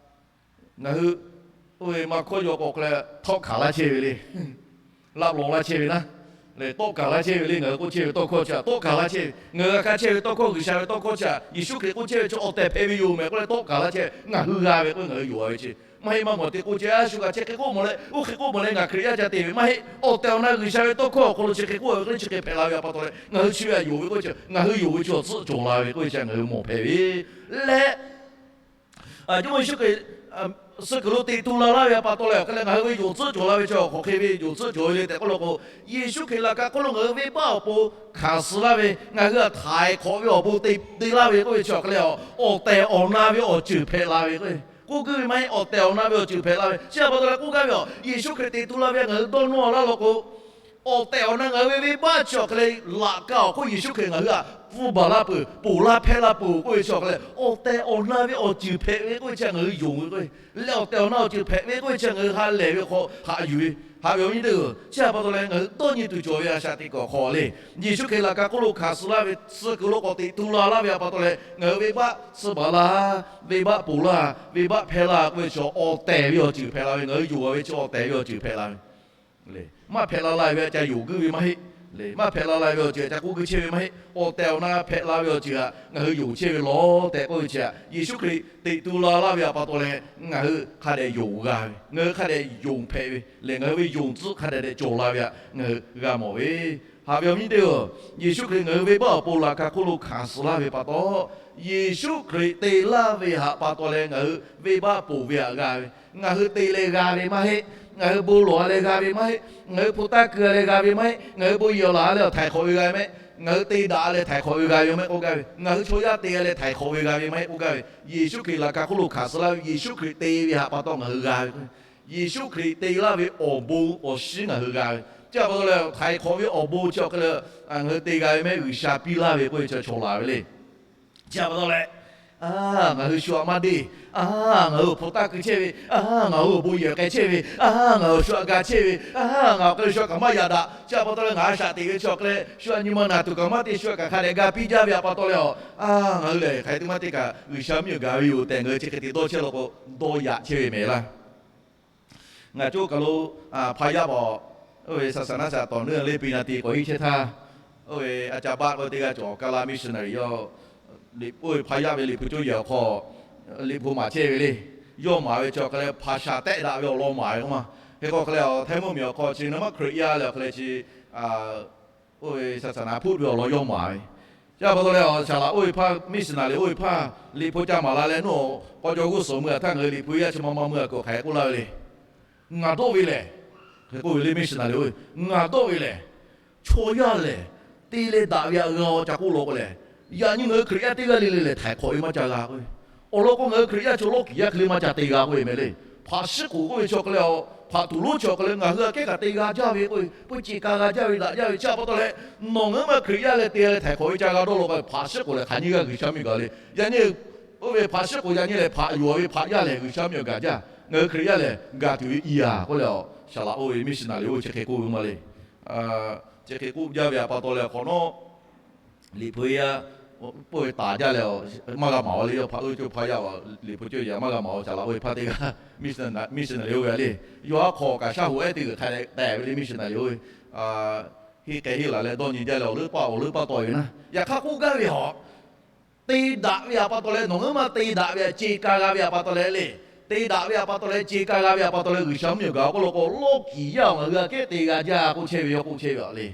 ngaˬ hui oˇ ve maˇ hkawˇ yaw k'awꞈ k'o leh htawˆ hkanˍ laˇ chehˇ ve le. Laˆ lawˬ laˇ chehˇ ve naˉ, leh tawˆ kaˬ laˇ chehˇ ve le. Ngaˬ hui k'oˆ chehˇ ve tawˇ hkawˇ chi htaꞈ tawˆ kaˬ laˇ chehˇ ve, ngaˬ hui g'a hkanˍ chehˇ ve tawˇ hkawˇ, G'uiˬsha ve tawˇ hkawˇ chi htaꞈ, Yeˍsuˆ Hkriꞈ k'oˆ chehˇ ve chi awˬ tehˬ hpehꞈ ve yoˬ mehˍ k'oˆ leh tawˆ kaˬ laˇ chehˇ ve, ngaˬ hui g'a ve k'o ngaˬ hui yonˍ a ve chi maˇ heˆ. Maˇ mawˬ te k'oˆ chehˇ a shu kaꞈ chi hk'e k'oˆ mawˬ leh oˇ hk'e k'oˆ mawˬ leh ngaˬ Hkriꞈ yaˇ ca te ve maˇ heˆ. Awˬ tehˬ awˬ na G'uiˬsha ve tawˇ hkawˇ awˬ hk'aw lo chi hk'e k'oˆ ve hk'e le chi hk'e hpehꞈ la ve pa taw leh, ngaˬ hui chi ve htaꞈ yonˍ ve k'oˆ ve chi ngaˬ hui yonˍ ve chi awˬ tcuhˆ cawˬ la ve k'oˆ ve chi ngaˬ hui mawˬ hpehꞈ ve leh, Jawˇmawˇ Yeˍsuˆ Hkriꞈ suh kuiˬ lo teꞈ tu la laˇ ve htaꞈ pa taw leh awˬ hk'e leh ngaˬ hui ve yonˍ tcuhˆ cawˬ la ve chi awˬ hk'aw hk'e ve yonˍ tcuhˆ cawˬ ve le tehꞈ k'oˆ law k'o, Yeˍsuˆ Hkriꞈ laꞈ ka hk'oˆ lo ngaˬ hui venˇbaˆ awˬ pon hkanˍ suh laˇ ve, ngaˬ hui htaꞈ htaiˍ hk'awꞈ ve awˬ bon te te laˇ ve k'oˆ ve chi awˬ hk'e leh, awˬ tehˬ awˬ na ve awˬ ceuˬ hpehꞈ la ve k'oˆ ve, k'oˆ guˇ ve maˇ heˆ. Awˬ tehˬ awˬ na ve awˬ ceuˬ hpehꞈ la ve chi pa taw leh k'oˆ gaˇ ve a, Yeˍsuˆ Hkriꞈ teꞈ tu la ve ngaˬ hui dawˇ nawˇ laˇ law k'o, awˬ tehˬ awˬ na ngaˬ hui ve venˇbaˆ chi awˬ hk'e leh laꞈ ka awˬ hk'oˆ Yeˍsuˆ Hkriꞈ ngaˬ hui htaꞈ pfuhˇ baˬ laˇ peuˬ, ponˬ laˇ hpehˇ laˇ peuˬ k'oˆ ve chi awˬ hk'e leh, awˬ tehˬ awˬ na ve awˬ ceuˬ hpehꞈ ve k'oˆ ve chi ngaˬ hui yonˍ ve k'o, leh awˬ tehˬ awˬ na awˬ ceuˬ hpehꞈ ve k'oˆ ve chi ngaˬ hui ha lehˬ ve hk'aw haꞈ yuˬ ve. Haꞈ ve awˬ viˉ nyi teˇ-oˬ, chi htaꞈ pa taw leh ngaˬ hui dawˇ nyi tuˬ cawˬ ve a shaꞈ teꞈ kuiˬ awˬ hk'aw le, Yeˍsuˆ Hkriꞈ laꞈ ka hk'oˆ lo hkanˍ suh laˇ ve, suh kuiˬ lo k'awꞈ teꞈ tu la laˇ ve htaꞈ pa taw leh ngaˬ hui venˇbaˆ tsuhˇ baˬ laˇ, venˇbaˆ ponˬ laˇ, venˇbaˆ hpehˇ laˇ k'oˆ ve chi awˬ tehˬ ve awˬ ceuˬ hpehꞈ la ve, ngaˬ hui yonˍ a ve chi awˬ tehˬ ve awˬ ceuˬ hpehꞈ la ve. Maˇ hpehꞈ la laˇ ve a ca yonˍ guˇ ve maˇ heˆ. Maˇ hpehꞈ la laˇ ve awˬ ceuˬ htaꞈ ca k'oˆ guˇ chehˇ ve maˇ heˆ. Awˬ tehˬ awˬ na hpehꞈ la ve awˬ ceuˬ htaꞈ ngaˬ hui yonˍ chehˇ ve lawˬ tehꞈ k'oˆ ve chi htaꞈ Yeˍsuˆ Hkriꞈ teꞈ tu la laˇ ve htaꞈ pa taw leh ngaˬ hui hk'a dehꞈ yonˍ g'a ve, ngaˬ hui hk'a dehꞈ yonˍ hpehꞈ ve lehˬ, ngaˬ hui ve yonˍ tcuhˆ hk'a dehꞈ dehꞈ cawˬ la ve htaꞈ ngaˬ hui g'a mawˬ ve. Haꞈ ve awˬ viˉ nyi teˇ-oˬ, Yeˍsuˆ Hkriꞈ ngaˬ hui venˇbaˆ awˬ pon laꞈ ka hk'oˆ lo hkanˍ suh laˇ ve pa taw, Yeˍsuˆ Hkriꞈ te laˇ ve htaꞈ pa taw leh ngaˬ hui venˇbaˆ ponˬ ve htaꞈ g'a ve. Ngaˬ hui te leh g'a ve maˇ heˆ. Ngaˬ hui bon lawˬ a leh g'a ve maˇ heˆ. Ngaˬ hui hpu taˇ keu a leh g'a ve maˇ heˆ. Ngaˬ hui bon yehˬ awˬ laˬ a leh htaiˍ hk'awꞈ ve g'a ve maˇ heˆ. Ngaˬ hui te daꞈ a leh htaiˍ hk'awꞈ ve g'a ve maˇ heˆ k'oˆ gaˇ ve. Ngaˬ hui chaw yaˇ te a leh htaiˍ hk'awꞈ ve g'a ve maˇ heˆ k'oˆ gaˇ ve. Yeˍsuˆ Hkriꞈ laꞈ ka hk'oˆ lo hkanˍ suh laˇ ve, Yeˍsuˆ Hkriꞈ te ve htaꞈ pa taw ngaˬ hui g'a ve. Yeˍsuˆ Hkriꞈ te laˇ ve awˬ bon awˬ shinˉ ngaˬ hui g'a ve. Chi htaꞈ pa taw leh htaiˍ hk'awꞈ ve awˬ bon chi awˬ hk'e leh ngaˬ hui te g'a ve maˇ heˆ, G'uiˬsha piˇ laˇ ve k'oˆ ve chi chaw laˬ ve le. Chi htaꞈ pa taw leh, ngaˬ hui shu htaꞈ maˇ deˇ, ngaˬ hui awˬ hpu taˇ keu chehˇ ve, ngaˬ hui awˬ bon yehˬ k'ai chehˇ ve, ngaˬ hui shu htaꞈ ga chehˇ ve, ngaˬ awˬ hk'e leh shu htaꞈ kaꞈ maˇ yaꞈ daꞈ. Chi htaꞈ pa taw leh ngaˬ a shaꞈ teꞈ ve chi awˬ hk'e leh shu htaꞈ nyi ma naˬ tuˬ kaꞈ maˇ te, shu htaꞈ kaꞈ hk'a dehꞈ ga piˇ jaˇ ve htaꞈ pa taw leh a, ngaˬ hui lehˬ hk'aˬ hk'e te maˇ te kaꞈ G'uiˬsha miˇ awˬ gaˬ ve yoˬ tehꞈ ngaˬ hui chi hk'e te dawˇ chehˇ law k'o, dawˇ yaꞈ chehˇ ve mehˍ laˇ. Ngaˬ coˇ kaˬ lo hpa yaˇ paˍ, oˇ ve saˍsaˍnaˆ shaˍ tawˍ nuˇ le piˇ na te k'awꞈ hiˉ chehˇ htaˇ, oˇ ve a ca baˆ k'oˆ ve teˇ g'aˇ cawˬ, Kaˇlaˇ missionary yawˇ, oˇ ve hpa yaˇ ve Liꞈ hpu coˇ yehˬ awˬ hk'aw Liꞈ hpu maˍ chehˇ ve le. Yawˇ maˍ ve chi awˬ hk'e leh hpaˍ shaˍ tehˆ daꞈ ve awˬ lawn maˍ ve k'oˆ ma. Hk'e k'o hk'e leh a, Htaiˇ mvuhˇmiˬ awˬ hk'aw chi nawˬ maˇ Hkriꞈ yaˇ leh awˬ hk'e leh chi oˇ ve saˍsaˍnaˆ hpuˆ ve awˬ lawn yawˇ maˍ ve. Chi pa taw leh a, shaˍ laꞈ oˇ ve hpaˇ, missionary oˇ ve hpaˇ Liꞈ hpu ca maˍ la leh nawˬ k'aw caw g'uˇ suhˍ mui a htaˇ ngaˬ hui Liꞈ hpu yaˇ chi ma ma mui a kuˬ hk'aˬ hk'e k'oˆ laˇ ve le. Ngaˬ dawˆ ve lehˬ, hk'e k'oˆ ve le, missionary oˇ ve, ngaˬ dawˆ ve lehˬ, chaw yaˇ lehˬ te leh daꞈ ve htaꞈ g'a-o ca k'oˆ law k'o lehˬ, yaꞈ nyi ngaˬ hui Hkriꞈ yaˇ teˇ g'aˇ le le lehˬ htaiˍ hk'awꞈ ve maˇ ca g'a k'oˆ ve. Awˬ lawn k'o, ngaˬ hui Hkriꞈ yaˇ chaw lawˇ kiˬ yaˇ hk'e le maˇ ca te g'a k'oˆ ve meh le. Hpaˍ shiˉ k'oˍ k'oˆ ve chi awˬ hk'e leh a, hpaˍ tuˬ lonˉ chi awˬ hk'e leh ngaˬ hui aꞈ kehˉ kaꞈ te g'a jaˇ ve k'oˆ ve, peu ceˬ ka g'a jaˇ ve daꞈ jaˇ ve chi pa taw leh, nawˬ ngaˬ hui maˇ Hkriꞈ yaˇ leh te leh htaiˍ hk'awꞈ ve ca g'a dawˇ law k'o, hpaˍ shiˉ k'oˍ lehˬ hk'aˬ nyi g'aˇ G'uiˬsha miˇ gaˬ le. Yaꞈ nyi oˇ ve hpaˍ shiˉ k'oˍ yaꞈ nyi lehˬ hpaꞈ yuˬ ve hpaꞈ yaˇ lehˬ G'uiˬsha miˇ awˬ gaˬ jaˇ. Ngaˬ hui Hkriꞈ yaˇ lehˬ, gaˬ tuˬ ve i yaˍ k'oˆ leh, a, saˍ laꞈ oˇ ve missionary oˇ ve chi hk'e k'oˆ ve maˇ le. Chi hk'e k'oˆ jaˇ ve htaꞈ pa taw leh, hk'awꞈ nawˉ Liꞈ hpu yaˇ pawˆ ve taˍ jaˇ leh, maˇ g'a maˍ a le. Yawˇ hpaꞈ oˇ ve cawˇ hpaˇ yaˇ a, Liꞈ hpu cawˇ yaꞈ maˇ g'a maˍ a, saˍ laꞈ oˇ ve hpaˇ teˇ g'aˇ, missionary oˇ ve a le. Yawˇ haˉ hk'aw kaꞈ shaˉ hoꞈ ehˉ teˇ g'uiˬ hk'a dehꞈ tehꞈ ve le, missionary oˇ ve henˇ k'ai henˇ laˬ leh dawˇ nyi jaˇ leh, awˬ leuˉ paˇ awˬ leuˉ paˇ taw ve naˉ. Yaꞈ hk'aˇ k'oˆ gaˇ ve htaꞈ te daꞈ ve htaꞈ pa taw leh, nawˬ ngaˬ hui maˇ te daꞈ ve htaꞈ ce ka g'a ve htaꞈ pa taw leh le. Te daꞈ ve htaꞈ pa taw leh, ce ka g'a ve htaꞈ pa taw leh, G'uiˬsha mvuhˇmiˬ awˬ gaˬ awˬ hk'aw lo k'o, lawˇ kiˍ yaˇ ngaˬ hui aꞈ kehˉ te g'a jaˇ k'oˆ chehˇ ve, yawˇ k'oˆ chehˇ ve a le.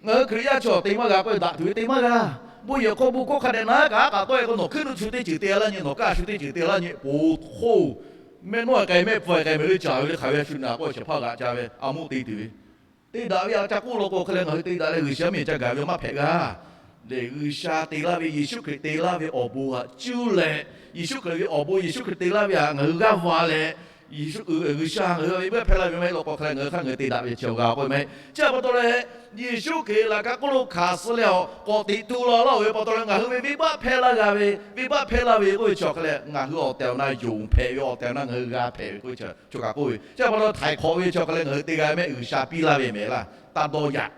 Ngaˬ hui Hkriꞈ yaˇ chaw te maˇ g'a k'oˆ ve, daꞈ tuˬ ve te maˇ g'a. Bon yehˬ hk'aw bon hkawˇ hk'a dehꞈ na kaꞈ kaꞈ tawˆ e k'o, nawˬ hkuiˉ nuˆ chu teˇ ceuˬ te laˇ nyi, nawˬ kaˇ shu teˇ ceuˬ te laˇ nyi, poˬ hk'oˆ mehˆ nawˉ k'ai mehˆ pfuhˇ k'ai mehˍ le, caˍ ve le hk'aˬ ve a shu naꞈ k'oˆ shehˍ hpaˇ g'aꞈ ca ve, a moˇ te tuˬ ve te daꞈ ve htaꞈ ca k'oˆ law k'o, hk'e leh ngaˬ hui te daꞈ leh G'uiˬsha mvuhˇmiˬ ca gaˬ ve maˇ hpehꞈ g'a. Lehˬ, G'uiˬsha te laˇ ve Yeˍsuˆ Hkriꞈ te laˇ ve awˬ bon htaꞈ cuˇ leh, Yeˍsuˆ Hkriꞈ ve awˬ bon, Yeˍsuˆ Hkriꞈ te laˇ ve htaꞈ ngaˬ hui g'aˇ va leh, Yeˍsuˆ, G'uiˬsha ngaˬ hui ve venˇbaˆ hpehˇ laˇ ve maˇ heˆ law k'o, hk'e leh ngaˬ hui hk'aˇ ngaˬ hui te daꞈ ve chi awˬ g'a k'oˆ ve maˇ heˆ. Chi htaꞈ pa taw leh, Yeˍsuˆ Hkriꞈ laꞈ ka hk'oˆ lo hkanˍ suh leh awˬ k'awꞈ teꞈ tu la laˇ oˬ ve pa taw leh, ngaˬ hui ve venˇbaˆ hpehˇ laˇ g'a ve, venˇbaˆ hpehˇ laˇ ve k'oˆ ve chi awˬ hk'e leh, ngaˬ hui awˬ tehˬ awˬ na yonˍ hpehꞈ ve, awˬ tehˬ awˬ na ngaˬ hui g'a hpehꞈ ve k'oˆ ve chi, choˬ kaꞈ k'oˆ ve. Chi htaꞈ pa taw, htaiˍ hk'awꞈ ve chi awˬ hk'e leh ngaˬ hui te g'a mehˆ G'uiˬsha piˇ laˇ ve mehˍ laˇ, taˇ dawˇ yaꞈ.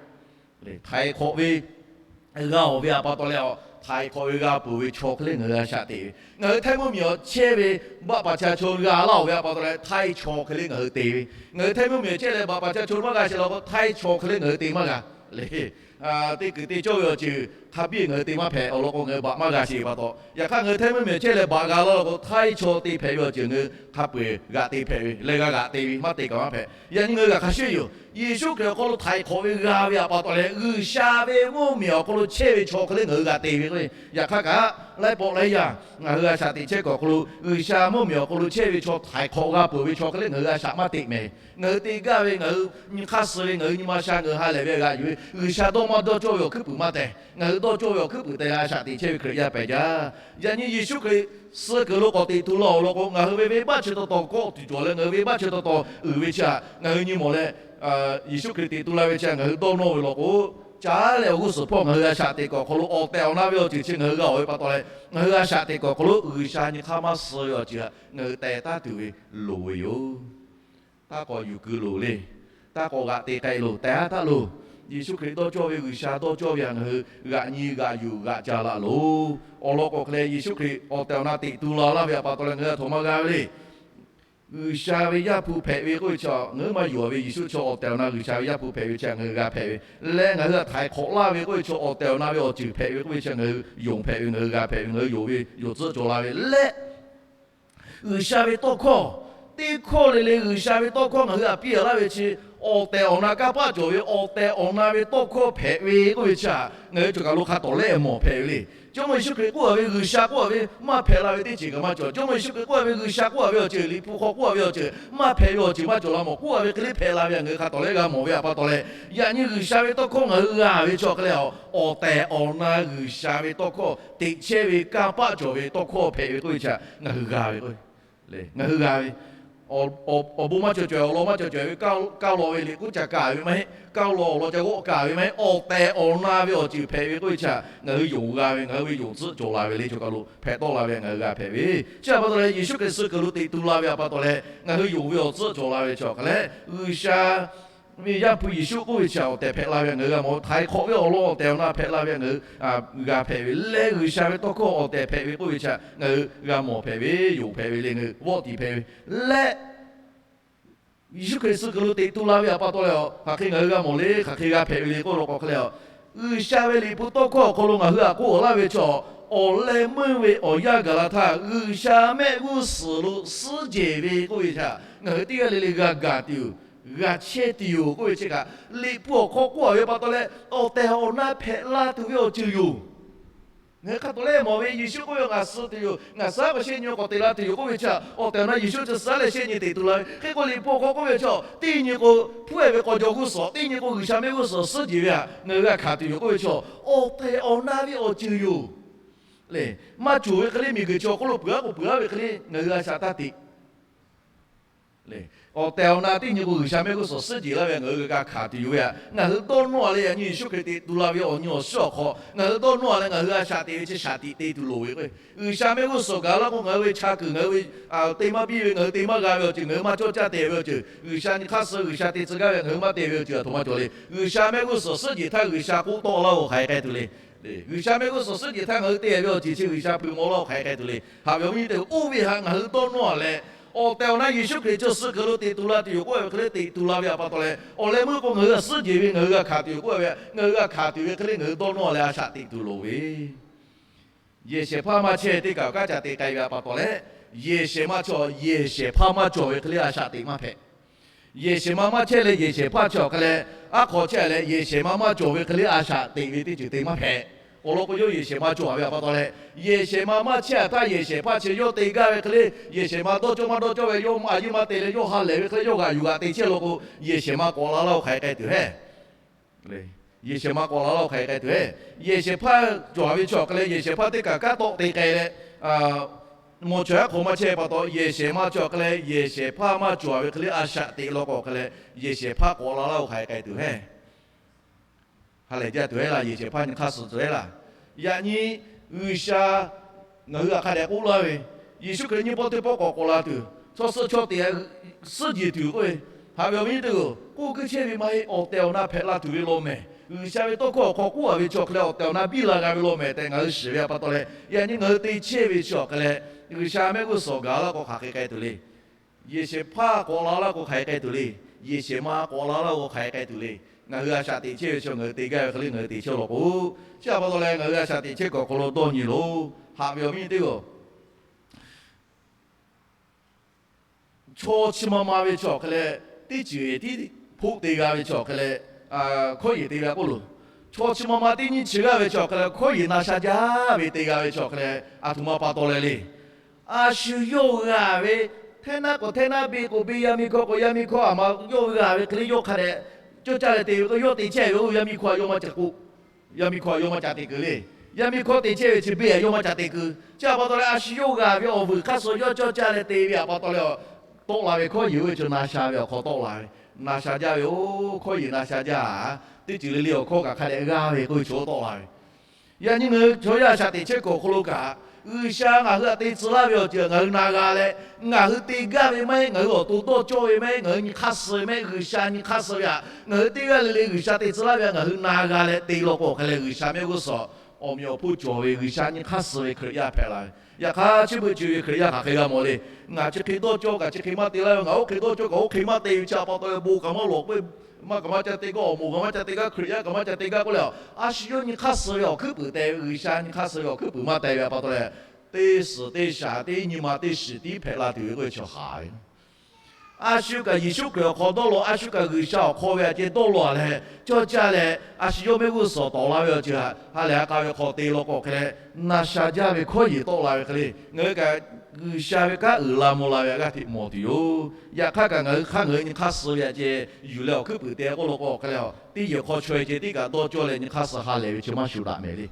Htaiˍ hk'awꞈ ve g'a oˬ ve htaꞈ pa taw leh, htaiˍ hk'awꞈ ve g'a peuˬ ve chaw hk'e leh ngaˬ hui g'a shaꞈ teꞈ ve, ngaˬ hui htaiˇ mvuhˇmiˬ awˬ chehˇ ve baˆ paˍ cha chaw g'a laˇ oˬ ve htaꞈ pa taw leh, htaiˇ chaw hk'e leh ngaˬ hui te ve, ngaˬ hui htaiˇ mvuhˇmiˬ awˬ chehˇ leh baˆ paˍ cha chaw maˇ g'a shehˍ law k'o, htaiˇ chaw hk'e leh ngaˬ hui te maˇ g'a le. Teˇ kuiˬ te cawˇ ve awˬ ceuˬ hk'a biˇ ngaˬ hui te maˇ hpehꞈ awˬ lawn k'o, ngaˬ hui baꞈ maˇ g'a sheˍ ve pa taw. Yaꞈ hk'aˇ, ngaˬ hui htaiˇ mvuhˇmiˬ awˬ chehˇ leh baꞈ g'a laˇ law k'o, htaiˇ chaw te hpehꞈ ve awˬ ceuˬ ngaˬ hui hk'a peu-eˬ g'aꞈ te hpehꞈ ve, leh g'a g'aꞈ te ve, maˇ te kaꞈ maˇ hpehꞈ. Yaꞈ nyi ngaˬ hui g'a hk'a shuˍ yoˬ. Yeˍsuˆ Hkriꞈ awˬ hk'aw lo htaiˍ hk'awꞈ ve g'a ve htaꞈ pa taw leh, G'uiˬsha ve mvuhˇmiˬ awˬ hk'aw lo chehˇ ve chaw hk'e leh ngaˬ hui g'a te ve k'o, yaꞈ hk'aˇ kaꞈ laiˉ pawˆ laiˉ yaˇ ngaˬ hui g'a shaꞈ teꞈ chehˇ kuiˬ awˬ hk'aw lo, G'uiˬsha mvuhˇmiˬ awˬ hk'aw lo chehˇ ve chaw, htaiˍ hk'awꞈ g'a peuˬ ve chaw hk'e leh ngaˬ hui g'a shaꞈ maˇ teꞈ mehˍ. Ngaˬ hui te gaˇ ve, ngaˬ hui nyi hk'aˇ suh ve, ngaˬ hui nyi ma sha ngaˬ hui ha lehˬ ve g'a yuˬ ve, G'uiˬsha dawˇ maˇ dawˇ cawˇ ve awˬ hkuiˉ puiˍ maˇ tehˬ. Ngaˬ hui dawˇ cawˇ ve awˬ hkuiˉ puiˍ tehꞈ g'a shaꞈ teꞈ chehˇ ve Hkriꞈ yaˇ pehˍ jaˇ. Yaꞈ nyi Yeˍsuˆ Hkriꞈ suh kuiˬ lo k'awꞈ teꞈ tu la awˬ lawn k'o, ngaˬ hui ve venˇbaˆ chi taw taw kawˆ tuˬ cawˬ leh, ngaˬ hui venˇbaˆ chi taw taw uiˍ ve chi htaꞈ ngaˬ hui nyi mawˬ leh, Yeˍsuˆ Hkriꞈ teꞈ tu la ve chi htaꞈ ngaˬ hui dawˇ nawˇ ve law k'o, caˉ leh awˬ g'uˇ suhˍ hpawˇ ngaˬ hui g'a shaꞈ teꞈ kuiˬ awˬ hk'aw lo awˬ tehˬ awˬ na ve awˬ ceuˬ chi ngaˬ hui g'a oˬ ve pa taw leh, ngaˬ hui g'a shaꞈ teꞈ kuiˬ awˬ hk'aw lo G'uiˬsha nyi hk'aˇ maˇ suh ve awˬ ceuˬ htaꞈ ngaˬ hui teh taˉ tuˬ ve loˍ ve yoˬ. Taˇ k'awꞈ yuˬ kuiˬ loˬ le. Taˇ k'awꞈ g'aꞈ te k'ai loˬ, teh haˉ taˉ loˬ. Yeˍsuˆ Hkriꞈ dawˇ cawˇ ve, G'uiˬsha dawˇ cawˇ ve htaꞈ ngaˬ hui g'aꞈ nyi g'aꞈ yuˬ g'aꞈ ca laˬ loˬ. Awˬ lawn k'o hk'e leh, Yeˍsuˆ Hkriꞈ awˬ tehˬ awˬ na teꞈ tu la laˇ ve htaꞈ pa taw leh ngaˬ hui a htoꞈ ma g'a ve le. G'uiˬsha ve Yaˇ hpu hpehꞈ ve k'oˆ ve chi ngaˬ hui maˇ yonˍ ve, Yeˍsuˆ chi awˬ tehˬ awˬ na G'uiˬsha ve Yaˇ hpu hpehꞈ ve chi htaꞈ ngaˬ hui g'a hpehꞈ ve leh, ngaˬ hui htaꞈ htaiˍ hk'awꞈ laˇ ve k'oˆ ve chi awˬ tehˬ awˬ na ve awˬ ceuˬ hpehꞈ ve k'oˆ ve chi ngaˬ hui yonˍ hpehꞈ ve, ngaˬ hui g'a hpehꞈ ve, ngaˬ hui yonˍ ve yonˍ tcuhˆ cawˬ la ve leh, G'uiˬsha ve tawˇ hkawˇ, teˇ hkawˇ le le G'uiˬsha ve tawˇ hkawˇ ngaˬ hui htaꞈ piˇ laˇ ve chi, awˬ tehˬ awˬ na kanˇ paˆ cawˬ ve awˬ tehˬ awˬ na ve tawˇ hkawˇ hpehꞈ ve k'oˆ ve chi htaꞈ ngaˬ hui choˬ kaˬ lo hk'a tawˍ lehˆ mawˬ hpehꞈ ve le. Jawˇmawˇ Yeˍsuˆ Hkriꞈ k'oˆ a ve, G'uiˬsha k'oˆ a ve maˇ hpehꞈ la ve teˇ ceuˬ kaꞈ maˇ cawˬ. Jawˇmawˇ Yeˍsuˆ Hkriꞈ k'oˆ a ve, G'uiˬsha k'oˆ a ve awˬ ceuˬ, Liꞈ hpu hk'aw k'oˆ a ve awˬ ceuˬ maˇ hpehꞈ ve awˬ ceuˬ maˇ cawˬ la mawˬ k'oˆ a ve hk'e le hpehꞈ la ve htaꞈ ngaˬ hui hk'a tawˍ lehˆ g'a mawˬ ve htaꞈ pa taw leh, yaꞈ nyi G'uiˬsha ve tawˇ hkawˇ ngaˬ hui g'a ve chi awˬ hk'e leh, awˬ tehˬ awˬ na G'uiˬsha ve tawˇ hkawˇ teꞈ chehˇ ve kanˇ paˆ cawˬ ve tawˇ hkawˇ hpehꞈ ve k'oˆ ve chi htaꞈ ngaˬ hui g'a ve k'o, ngaˬ hui g'a ve awˬ bon maˇ cawˬ cawehˬ, awˬ lawn maˇ cawˬ cawehˬ ve, kaˇ law ve liꞈ k'oˆ ca kaˍ ve maˇ heˆ, kaˇ law awˬ lawn ca g'awˆ kaˍ ve maˇ heˆ, awˬ tehˬ awˬ na ve awˬ ceuˬ hpehꞈ ve k'oˆ ve chi htaꞈ ngaˬ hui yonˍ g'a ve, ngaˬ hui ve yonˍ tcuhˆ cawˬ la ve le. Choˬ kaˬ lo hpehꞈ tawˆ la ve ngaˬ hui g'a hpehꞈ ve chi htaꞈ pa taw leh, Yeˍsuˆ Hkriꞈ suh kuiˬ lo teꞈ tu la ve htaꞈ pa taw leh ngaˬ hui yonˍ ve awˬ tcuhˆ cawˬ la ve chi awˬ hk'e leh, G'uiˬsha ve Yaˇ hpu Yeˍsuˆ k'oˆ ve chi htaꞈ awˬ tehˬ hpehꞈ la ve htaꞈ ngaˬ hui g'a mawˬ. Htaiˍ hk'awꞈ ve awˬ lawn awˬ tehˬ awˬ na hpehꞈ la ve htaꞈ ngaˬ hui g'a hpehꞈ ve leh, G'uiˬsha ve tawˇ hkawˇ awˬ tehˬ hpehꞈ ve k'oˆ ve chi htaꞈ ngaˬ hui g'a mawˬ hpehꞈ ve, yonˍ hpehꞈ ve le, ngaˬ hui vawˆ tiˍ hpehꞈ ve leh, Yeˍsuˆ Hkriꞈ suh kuiˬ lo teꞈ tu la ve htaꞈ pa taw leh, hk'aˬ hk'e ngaˬ hui g'a mawˬ le, hk'aˬ hk'e g'a hpehꞈ ve le k'oˆ law k'o hk'e leh, G'uiˬsha ve liꞈ hpu tawˇ hkawˇ awˬ hk'aw lo ngaˬ hui htaꞈ k'oˆ laˇ ve chi, awˬ leh meuˇ ve awˬ yanˇ gaˬ la htaˇ, G'uiˬsha mehˆ g'uˇ suhˍ lo suhˉ jehˬ ve k'oˆ ve chi htaꞈ ngaˬ hui teˇ g'aˇ le le g'a gaˬ tuˬ yoˬ, g'a chehˇ tuˬ yoˬ k'oˆ ve chi kaꞈ, liꞈ hpu awˬ hk'aw k'oˆ a ve pa taw leh, awˬ tehˬ awˬ na hpehꞈ la tuˬ ve awˬ ceuˬ yoˬ. Ngaˬ hui hk'a tawˍ lehˆ mawˬ ve, Yeˍsuˆ k'oˆ ve, Ngaˬ suh tuˬ yoˬ, ngaˬ suh k'o shehˆ nyi k'awꞈ te la tuˬ yoˬ k'oˆ ve chi, awˬ tehˬ awˬ na Yeˍsuˆ chi suh leh shehˆ nyi teꞈ tu la ve. Hk'e k'o, liꞈ hpu awˬ hk'aw k'oˆ ve chi, teˇ nyi k'o, hpuˉ e ve k'aw jaw g'uˇ suhˍ, teˇ nyi k'o, G'uiˬsha mehˆ g'uˇ suhˍ suhˉ jehˬ ve htaꞈ ngaˬ hui g'a hkanˍ tuˬ yoˬ k'oˆ ve chi, awˬ tehˬ awˬ na ve awˬ ceuˬ yoˬ. Lehˬ, maˇ cawˬ ve hk'e le, miˬguiˬ chi awˬ hk'oˆ lo peuˬ aˉ k'o peuˬ aˉ ve hk'e le ngaˬ hui g'a shaꞈ taˇ teꞈ. Awˬ tehˬ awˬ na teˇ nyi k'o, G'uiˬsha mehˆ g'uˇ suhˍ suhˉ jeˬ laˇ ve ngaˬ hui g'a hkanˍ tuˬ yoˬ ve htaꞈ, ngaˬ hui dawˇ nawˇ-a leh yaꞈ nyi Yeˍsuˆ Hkriꞈ teꞈ tu la ve awˬ nyi awˬ shiˉ awˬ hk'aw ngaˬ hui dawˇ nawˇ-a leh ngaˬ hui a shaꞈ teꞈ ve chi shaˍ tiꞈ te tuˬ loˍ ve k'o, G'uiˬsha mehˆ g'uˇ suhˍ gaˬ laˇ k'o, ngaˬ hui ve chaˇ kuiˬ ngaˬ hui ve te maˇ biˇ ve, ngaˬ hui te maˇ g'a ve awˬ ceuˬ, ngaˬ hui maˇ cawˇ caˇ te ve awˬ ceuˬ, G'uiˬsha nyi hk'aˇ suh G'uiˬsha te tcuh gaˇ ve ngaˬ hui maˇ te ve awˬ ceuˬ aˬ htoꞈ ma cawˬ le. G'uiˬsha mehˆ g'uˇ suhˍ suhˉ jeˬ htaˇ G'uiˬsha k'oˆ tawˆ laˇ-oˬ hk'aˬ hk'e k'ai tuˬ le. G'uiˬsha mehˆ g'uˇ suhˍ suhˉ jeˬ htaˇ ngaˬ hui te ve awˬ ceuˬ chi G'uiˬsha hpui maw laˇ-oˬ hk'aˬ hk'e k'ai tuˬ le. Haꞈ ve awˬ viˉ nyi teˇ-oˬ, oˇ ve htaꞈ ngaˬ hui dawˇ nawˇ-a leh, awˬ tehˬ awˬ na Yeˍsuˆ Hkriꞈ chi suh kuiˬ lo teꞈ tu la tuˬ yoˬ k'oˆ ve hk'e le teꞈ tu la ve htaꞈ pa taw leh, awˬ leh meuˇ k'o ngaˬ hui htaꞈ suhˉ jeˬ ve ngaˬ hui g'a hkanˍ tuˬ yoˬ k'oˆ ve, ngaˬ hui g'a hkanˍ tuˬ ve hk'e le ngaˬ hui dawˇ nawˇ-a leh a shaꞈ teꞈ tuˬ loˍ ve Yehˬ shehˍ hpaˇ maˇ chehˇ teˇ kaꞈ kanˉ ca te k'ai ve htaꞈ pa taw leh, yehˬ shehˍ ma chi yehˬ shehˍ hpaˇ maˇ cawˬ ve hk'e le a shaꞈ teꞈ maˇ hpehꞈ. Yehˬ shehˍ ma maˇ chehˇ leh yehˬ shehˍ hpaˇ chi awˬ hk'e leh, aˉ hk'aw chehˇ leh yehˬ shehˍ ma maˇ cawˬ ve hk'e le a shaꞈ teꞈ ve teˇ ceuˬ te maˇ hpehꞈ. Awˬ lawn k'o, yawˇ yehˬ shehˍ ma cawˬ ve htaꞈ pa taw leh, yehˬ shehˍ ma maˇ chehˇ htaˇ yehˬ shehˍ hpaˇ chi yawˇ te gaˇ ve hk'e le, yehˬ shehˍ ma dawˇ cawˇ maˇ dawˇ cawˇ ve, yawˇ a yeˇ maˇ te leh yawˇ ha lehˬ ve hk'e le yawˇ g'aꞈ yuˬ g'aꞈ te chehˇ law k'o, yehˬ shehˍ ma k'awꞈ la laˇ-oˬ hk'aˬ hk'e k'ai tuˬ heˆ. Yehˬ shehˍ ma k'awꞈ la laˇ-oˬ hk'aˬ hk'e k'ai tuˬ heˆ. Yehˬ shehˍ hpaˇ cawˬ ve chi awˬ hk'e leh yehˬ shehˍ hpaˇ teˇ kaꞈ kanˉ tawˆ te k'ai leh, mawˬ chaweh aˉ hk'aw maˇ chehˇ pa taw, yehˬ shehˍ ma chi awˬ hk'e leh yehˬ shehˍ hpaˇ maˇ cawˬ ve hk'e le a shaꞈ teꞈ law k'o awˬ hk'e leh, yehˬ shehˍ hpaˇ k'awꞈ la laˇ-oˬ hk'aˬ hk'e k'ai tuˬ heˆ. Ha lehˬ jaˇ tuˬ heˆ laˇ, yehˬ shehˍ hpaˇ nyi hk'aˇ suh tuˬ heˆ laˇ. Yaꞈ nyi G'uiˬsha ngaˬ hui htaꞈ hk'a dehꞈ k'oˆ laˇ ve, Yeˍsuˆ Hkriꞈ nyiˇ pawˆ teˇ pawˆ k'awꞈ k'awꞈ la tuˬ, chaw suh chaw teꞈ suhˉ jeˬ tuˬ k'oˆ ve, haꞈ ve awˬ viˉ teˇ-oˬ, k'oˆ kuiˬ chehˇ ve maˇ heˆ. Awˬ tehˬ awˬ na hpehꞈ la tuˬ ve law mehˬ, G'uiˬsha ve tawˇ hkawˇ awˬ hk'aw k'oˆ-a ve chi awˬ hk'e leh awˬ tehˬ awˬ na biˇ la g'a ve law mehˬ tehꞈ ngaˬ hui shiˍ ve htaꞈ pa taw leh, yaꞈ nyi ngaˬ hui te chehˇ ve chi awˬ hk'e leh, G'uiˬsha mehˆ g'uˇ suhˍ gaˬ laˇ k'o hk'aˬ hk'e k'ai tuˬ le. Yehˬ shehˍ hpaˇ k'awꞈ la laˇ k'o hk'aˬ hk'e k'ai tuˬ le. Yehˬ shehˍ ma k'awꞈ la laˇ k'o hk'aˬ hk'e k'ai tuˬ le. Ngaˬ hui a shaꞈ teꞈ chehˇ ve chi ngaˬ hui te gaˇ ve hk'e le ngaˬ hui te chehˇ law k'o, chi htaꞈ pa taw leh ngaˬ hui a shaꞈ teꞈ chehˇ kuiˬ awˬ hk'aw lo dawˇ nyi loˬ. Haꞈ ve awˬ viˉ teˇ-oˬ, chaw chi ma ma ve chi awˬ hk'e leh, teˇ ceuˬ tiˉ hpoˆ te g'a ve chi awˬ hk'e leh, hkawˇ yeˬ te g'a k'oˆ loˬ. Chaw chi ma ma teˇ nyiˇ chi g'aˇ ve chi awˬ hk'e leh hkawˇ yeˬ na sha jaˇ ve te g'a ve chi awˬ hk'e leh, aˬ htoꞈ ma pa taw leh le. A shu yawˇ g'a ve, hteˇ naˆ k'awꞈ hteˇ naˆ, beˬ k'awꞈ beˬ, yaˇ miˇ hkawˇ k'awꞈ yaˇ miˇ hkawˇ, aˬ ma yawˇ g'a ve hk'e le yawˇ hk'a dehꞈ cawˇ caˇ leh te ve k'o, yawˇ te chehˇ ve k'o yaˇ miˇ hkawˇ htaꞈ yawˇ maˇ ca k'oˆ. Yaˇ miˇ hkawˇ htaꞈ yawˇ maˇ ca te keu le. Yaˇ miˇ hkawˇ te chehˇ ve chi beˬ htaꞈ yawˇ maˇ ca te keu. Chi htaꞈ pa taw leh a shu yawˇ g'a ve awˬ vuiˬ hk'aˇ suh yawˇ cawˇ caˇ leh te ve htaꞈ pa taw leh, tawˆ la ve hkawˇ yeˬ oˇ ve chi na sha ve awˬ hk'aw tawˆ la ve, na sha jaˇ ve oˇ hkawˇ yeˬ na sha jaˇ. Teˇ ceuˬ le le awˬ hkawˇ kaꞈ hk'a dehꞈ g'a ve k'oˆ ve chi tawˆ la ve. Yaꞈ nyi ngaˬ hui chaw yaˇ a shaꞈ teꞈ chehˇ kuiˬ awˬ hk'aw lo kaꞈ, G'uiˬsha ngaˬ hui htaꞈ te tcuh laˇ ve awˬ ceuˬ ngaˬ hui na g'a leh, ngaˬ hui te gaˇ ve maˇ heˆ, ngaˬ hui awˬ to dawˇ cawˇ ve maˇ heˆ, ngaˬ hui nyi hk'aˇ suh ve maˇ heˆ, G'uiˬsha nyi hk'aˇ suh ve htaꞈ ngaˬ hui teˇ g'aˇ le le G'uiˬsha te tcuh laˇ ve htaꞈ ngaˬ hui na g'a leh te law k'o awˬ hk'e leh G'uiˬsha mehˆ g'uˇ suhˍ awˬ meꞈ awˬ hponˇ cawˬ ve G'uiˬsha nyi hk'aˇ suh ve Hkriꞈ yaˇ hpehꞈ la ve. Yaꞈ hk'aˇ chi beuꞈ ceuˬ ve Hkriꞈ yaˇ hk'aˬ hk'e g'a mawˬ le. Ngaˬ chi hk'e dawˇ cawˇ kaꞈ chi hk'e maˇ te laˇ ve, ngaˬ oˇ hk'e dawˇ cawˇ kaꞈ oˇ hk'e maˇ te ve chi htaꞈ pa taw leh bon kaꞈ maˇ lawˬ k'oˆ ve, maˇ kaꞈ maˇ ca te gaˇ, awˬ moˍ kaꞈ maˇ ca te gaˇ, Hkriꞈ yaˇ kaꞈ maˇ ca te gaˇ k'oˆ leh, a shu yawˇ nyi hk'aˇ suh ve awˬ hkuiˉ puiˍ te ve, G'uiˬsha nyi hk'aˇ suh ve awˬ hkuiˉ puiˍ maˇ te ve htaꞈ pa taw leh, teˇ suhˍ teˇ shaˍ teˇ nyi ma teˇ shiˍ tiˉ hpehꞈ la tuˬ ve k'oˆ ve chi haˍ ve. A shu kaꞈ Yeˍsuˆ Hkriꞈ awˬ hk'aw dawˇ law, a shu kaꞈ G'uiˬsha awˬ hk'aw ve a ceh dawˇ law-a leh cawˇ caˇ leh, a shu yawˇ mehˆ g'uˇ suhˍ tawˍ la ve awˬ ceuˬ htaꞈ ha lehˬ ha k'a ve hk'aw te law k'o awˬ hk'e leh, na sha jaˇ ve hkawˇ yeˬ tawˆ la ve hk'e le, ngaˬ hui kaꞈ G'uiˬsha ve kanˉ uiˍ la mvuh la ve g'aˇ hteꞈ mawˬ tuˬ yoˬ. Yaꞈ hk'aˇ kaꞈ ngaˬ hui hk'aˇ ngaˬ hui nyi hk'aˇ suh ve a ceh yuˬ leh awˬ hkuiˉ puiˍ te k'oˆ law k'o awˬ hk'e leh, teˇ yehˬ hk'aw chaweh ceh teˇ kaꞈ dawˇ cawˇ leh nyi hk'aˇ suh ha lehˬ ve chi maˇ shuˍ daꞈ mehˍ le.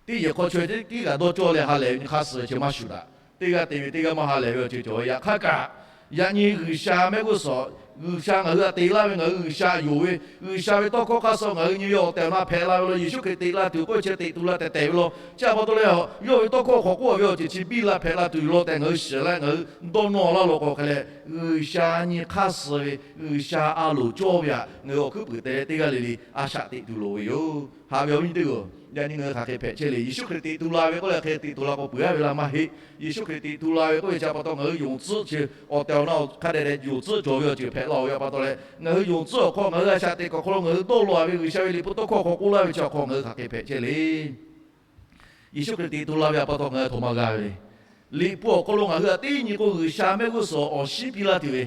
Teˇ yehˬ hk'aw chaweh ceh teˇ kaꞈ dawˇ cawˇ leh ha lehˬ ve nyi hk'aˇ suh ve chi maˇ shuˍ daꞈ. Teˇ g'aˇ te ve teˇ g'aˇ maˇ ha lehˬ ve awˬ ceuˬ cawˬ ve. Yaꞈ hk'aˇ kaꞈ, yaꞈ nyi G'uiˬsha mehˆ g'uˇ suhˍ, G'uiˬsha ngaˬ hui htaꞈ te laˇ ve, ngaˬ hui G'uiˬsha yonˍ ve, G'uiˬsha ve tawˇ hkawˇ hk'aˇ suh ngaˬ hui nyi ve awˬ tehˬ awˬ na hpehꞈ la ve law, Yeˍsuˆ Hkriꞈ teꞈ la tuˬ k'oˆ ve chi teꞈ tu la tehˬ tehˬ ve law. Chi htaꞈ pa taw leh, yawˇ ve tawˇ hkawˇ hk'aw k'oˆ ve awˬ ceuˬ chi biˇ la hpehꞈ la tuˬ yoˬ law tehꞈ ngaˬ hui shiˍ leh ngaˬ hui dawˇ nawˇ laˇ law k'o awˬ hk'e leh, G'uiˬsha nyi hk'aˇ suh ve, G'uiˬsha a loˍ cawˇ ve htaꞈ ngaˬ hui awˬ hkuiˉ puiˍ te leh teˇ g'aˇ le le a shaꞈ teꞈ tuˬ loˍ ve yoˬ. Haꞈ ve awˬ viˉ teˇ-oˬ, yaꞈ nyi ngaˬ hui hk'aˬ hk'e hpehꞈ chehˇ le. Yeˍsuˆ Hkriꞈ teꞈ tu la ve k'oˆ leh hk'e teꞈ tu la k'o peuˬ-a ve laˇ maˇ heˆ. Yeˍsuˆ Hkriꞈ teꞈ tu la ve k'oˆ ve chi pa taw ngaˬ hui yonˍ tcuhˆ chi awˬ tehˬ awˬ na hk'a dehꞈ dehꞈ yonˍ tcuhˆ cawˬ ve awˬ ceuˬ hpehꞈ la-oˬ ve pa taw leh, ngaˬ hui yonˍ tcuhˆ awˬ hk'aw ngaˬ hui a shaꞈ teꞈ kuiˬ awˬ hk'aw lo ngaˬ hui dawˇ law-a ve G'uiˬsha ve Liꞈ hpu tawˇ hkawˇ hk'aw k'oˆ laˇ ve chi awˬ hk'aw ngaˬ hui hk'aˬ hk'e hpehꞈ chehˇ le. Yeˍsuˆ Hkriꞈ teꞈ tu la ve pa taw ngaˬ hui a htoꞈ ma g'a ve le. Liꞈ hpu awˬ hk'aw lo ngaˬ hui htaꞈ teˇ nyi k'o G'uiˬsha mehˆ g'uˇ suhˍ awˬ shinˉ piˇ laˇ tuˬ ve,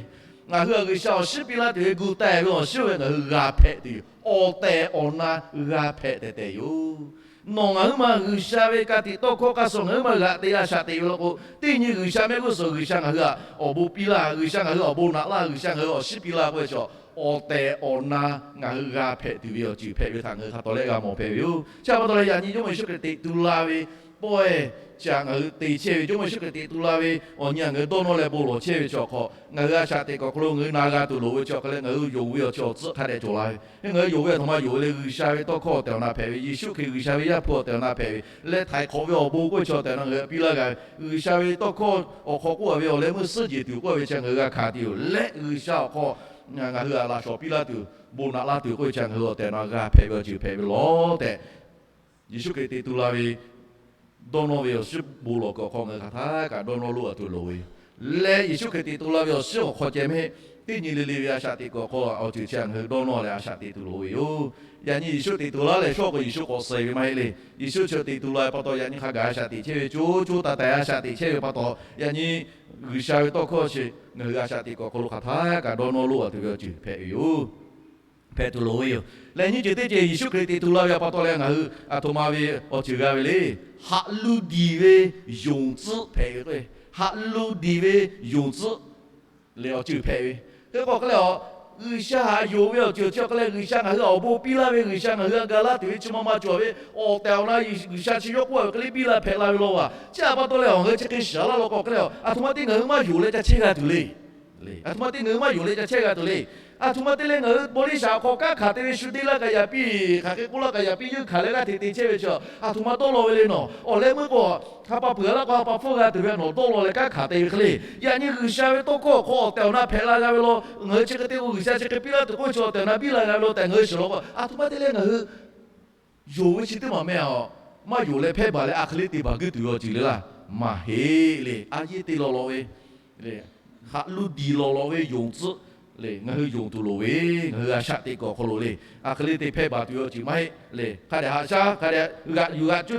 ngaˬ hui htaꞈ G'uiˬsha awˬ shinˉ piˇ laˇ tuˬ ve gu teh ve awˬ shinˉ ve ngaˬ hui g'a hpehꞈ tuˬ yoˬ. Awˬ tehˬ awˬ na g'a hpehꞈ tehˬ tehˬ yoˬ. Nawˬ ngaˬ huiˉ ma G'uiˬsha ve ka tiꞈ tawˇ hkawˇ hk'aˇ suh ngaˬ huiˉ ma g'aꞈ te a shaꞈ teꞈ ve law k'o, teˇ nyi G'uiˬsha mehˆ g'uˇ suhˍ G'uiˬsha ngaˬ hui htaꞈ awˬ bon piˇ laˇ, G'uiˬsha ngaˬ hui awˬ bon naꞈ laˇ, G'uiˬsha ngaˬ hui awˬ shinˉ piˇ laˇ k'oˆ ve chi awˬ tehˬ awˬ na ngaˬ hui g'a hpehꞈ tuˬ ve awˬ ceuˬ hpehꞈ ve htaꞈ ngaˬ hui hk'a tawˍ leh g'a mawˬ hpehꞈ ve yoˬ. Chi pa taw leh yaꞈ nyi Jawˇmawˇ Yeˍsuˆ Hkriꞈ teꞈ tu la ve pawehˇ chi htaꞈ ngaˬ hui te chehˇ ve, Jawˇmawˇ Yeˍsuˆ Hkriꞈ teꞈ tu la ve awˬ nyi htaꞈ ngaˬ hui dawˇ nawˇ leh bon lawˬ chehˇ ve chi awˬ hk'aw, ngaˬ hui a shaꞈ teꞈ kuiˬ awˬ hk'aw lo ngaˬ hui na g'a tuˬ loˍ ve chi awˬ hk'aw leh, ngaˬ hui yonˍ ve awˬ chi awˬ tcuhˆ hk'a dehꞈ cawˬ la ve. Ngaˬ hui yonˍ ve aˬ htoꞈ ma yonˍ ve le, G'uiˬsha ve tawˇ hkawˇ awˬ tehˬ awˬ na hpehꞈ ve, Yeˍsuˆ Hkriꞈ G'uiˬsha ve Yaˇ hpu awˬ tehˬ awˬ na hpehꞈ ve leh, htaiˍ hk'awꞈ ve awˬ bon k'oˆ ve chi awˬ tehˬ awˬ na ngaˬ hui htaꞈ piˇ laˇ g'a ve, G'uiˬsha ve tawˇ hkawˇ awˬ hk'aw k'oˆ a ve awˬ leh meuˇ suhˉ jeˬ tuˬ k'oˆ ve chi ngaˬ hui g'a hkanˍ tuˬ yoˬ. Leh G'uiˬsha awˬ hk'aw ngaˬ hui htaꞈ laꞈ shawˍ piˇ laˇ tuˬ, bon naꞈ laˇ tuˬ k'oˆ ve chi ngaˬ hui awˬ tehˬ awˬ na g'a hpehꞈ ve awˬ ceuˬ hpehꞈ ve lawˬ tehꞈ, Yeˍsuˆ Hkriꞈ teꞈ tu la ve dawˇ nawˇ ve awˬ shinˉ bon lawˬ kuiˬ awˬ hk'aw ngaˬ hui hk'aˬ htaˇ kaꞈ dawˇ nawˇ loˆ a tuˬ loˍ ve yoˬ. Leh Yeˍsuˆ Hkriꞈ teꞈ tu la ve awˬ shinˉ awˬ hk'aw ceh mehˆ, teˇ nyi le le ve a shaꞈ teꞈ kuiˬ awˬ hk'aw awˬ ceuˬ chi ngaˬ hui dawˇ nawˇ leh a shaꞈ teꞈ tuˬ loˍ ve yoˬ. Yaꞈ nyi Yeˍsuˆ teꞈ tu laˇ lehˬ, shawˉ k'o Yeˍsuˆ k'awꞈ suh ve maˇ heˆ le. Yeˍsuˆ chi teꞈ tu la ve pa taw, yaꞈ nyi hk'a gaˬ a shaꞈ teꞈ chehˇ ve, co co taiˍ taiˍ a shaꞈ teꞈ chehˇ ve pa taw, yaꞈ nyi G'uiˬsha ve tawˇ hkawˇ chi ngaˬ hui a shaꞈ teꞈ kuiˬ awˬ hk'aw lo hk'aˬ htaˇ kaꞈ dawˇ nawˇ loˆ a tuˬ ve awˬ ceuˬ hpehꞈ ve yoˬ. Hpehꞈ tuˬ loˍ ve yoˬ. Leh nyiˇ ceuˬ teˇ ceuˬ, Yeˍsuˆ Hkriꞈ teꞈ tu la ve pa taw leh ngaˬ hui aˬ htoꞈ ma ve awˬ ceuˬ g'a ve le. Haꞈ lu diˬ ve yonˍ tcuhˆ hpehꞈ ve k'o, haꞈ lu diˬ ve yonˍ tcuhˆ lehˬ awˬ ceuˬ hpehꞈ ve. Hk'e k'o hk'e leh a, G'uiˬsha haꞈ yonˍ ve awˬ ceuˬ chi awˬ hk'e leh G'uiˬsha ngaˬ hui awˬ bon piˇ laˇ ve, G'uiˬsha ngaˬ hui htaꞈ ga laˇ tuˬ ve chi ma ma cawˬ ve, awˬ tehˬ awˬ na G'uiˬsha chi yawˇ k'oˆ a ve hk'e le piˇ laˇ hpehꞈ la ve law a. Chi htaꞈ pa taw leh awˬ ngaˬ hui chi hk'e shiˍ laˇ law k'o hk'e leh a, aˬ htoꞈ ma te ngaˬ hui maˇ yonˍ leh ca chehˇ g'a tuˬ le. Aˬ htoꞈ ma te ngaˬ hui maˇ yonˍ leh ca chehˇ g'a tuˬ le. Aˬ htoꞈ ma te leh ngaˬ hui baw liˇ shaˍ awˬ hk'aw kanˉ hkanˍ te ve shu deˇ laˇ kaꞈ yaꞈ piˇ, hk'aˬ hk'e k'oˆ laˇ kaꞈ yaꞈ piˇ, yeunˇ hkanˍ leh g'aˇ hteꞈ te chehˇ ve chi aˬ htoꞈ ma dawˇ law ve le nawˬ. Awˬ leh meuˇ k'o, ha pa peuˬ laˇ k'o ha pa hpfuhˇ g'a tuˬ ve nawˬ dawˇ law leh kanˉ hkanˍ te ve hk'e le. Yaꞈ nyi G'uiˬsha ve tawˇ hkawˇ awˬ hk'aw awˬ tehˬ awˬ na hpehꞈ la g'a ve law. Ngaˬ hui chi hk'e te k'o G'uiˬsha chi hk'e piˇ laˇ tuˬ k'oˆ ve chi awˬ tehˬ awˬ na biˇ la g'a ve law tehꞈ ngaˬ hui shiˍ law k'o, aˬ htoꞈ ma te leh ngaˬ hui yonˍ ve chi teˇ maˬ meh a, maˇ yonˍ leh hpehˇ baˬ leh a hk'e le te baˬ guiˇ tuˬ ve awˬ ceuˬ le laˇ. Maˇ heˆ le. A yehˇ te law law ve, haꞈ lu diˬ law law ve yonˍ tcuhˆ le ngaˬ hui yonˍ tuˬ loˍ ve, ngaˬ hui a shaꞈ teꞈ kuiˬ awˬ hk'aw lo le. A hk'e le te hpehˇ baˬ tuˬ ve awˬ ceuˬ maˇ heˆ le. Hk'a dehꞈ haꞈ shaˉ, hk'a dehꞈ g'aꞈ yuˬ g'aꞈ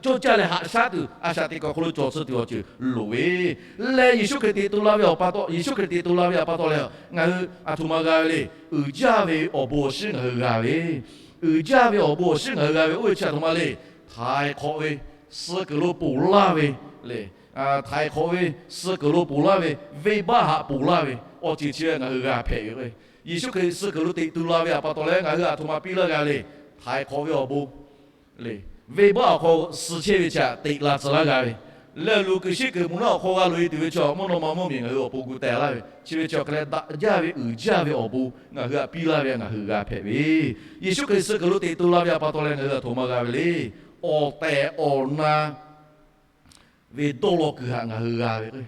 coˇ caˇ leh haꞈ shaˉ tuˬ, a shaꞈ teꞈ kuiˬ awˬ hk'aw lo cawˬ tcuh tuˬ awˬ ceuˬ loˍ ve, leh Yeˍsuˆ Hkriꞈ teꞈ tu la ve awˬ pa taw, Yeˍsuˆ Hkriꞈ teꞈ tu la ve awˬ pa taw leh ngaˬ hui aˬ htoꞈ ma g'a ve le. Uiˍ jaˇ ve awˬ bon awˬ shinˉ ngaˬ hui g'a ve, uiˍ jaˇ ve awˬ bon awˬ shinˉ ngaˬ hui g'a ve oˇ ve chi aˬ htoꞈ ma le. Htaiˍ hk'awꞈ ve, suh kuiˬ lo ponˬ laˇ ve le. Htaiˍ hk'awꞈ ve, suh kuiˬ lo ponˬ laˇ ve, venˇbaˆ haꞈ ponˬ laˇ ve awˬ ceuˬ chi ngaˬ hui g'a hpehꞈ ve. Yeˍsuˆ Hkriꞈ suh kuiˬ lo teꞈ tu la ve awˬ pa taw leh ngaˬ hui aˬ htoꞈ ma piˇ laˇ g'a le. Htaiˍ hk'awꞈ ve awˬ bon le, venˇbaˆ awˬ hk'aw suh chehˇ ve chi htaꞈ teꞈ la tcuh laˇ g'a ve, leh luˬ kuiˬ shiˉ kuiˬ mvuhˇ naw awˬ hk'aw g'a loꞈ e tuˬ ve chi mvuhˇ naw ma mvuhˇmiˬ ngaˬ hui awˬ pon gu teh laˇ ve, chi ve chi awˬ hk'e leh daꞈ jaˇ ve uiˍ jaˇ ve awˬ bon ngaˬ hui htaꞈ piˇ laˇ ve ngaˬ hui g'a hpehꞈ ve. Yeˍsuˆ Hkriꞈ suh kuiˬ lo teꞈ tu la ve awˬ pa taw leh ngaˬ hui aˬ htoꞈ ma g'a ve le. Awˬ tehˬ awˬ na ve dawˇ law kuiˬ htaꞈ ngaˬ hui g'a ve k'o,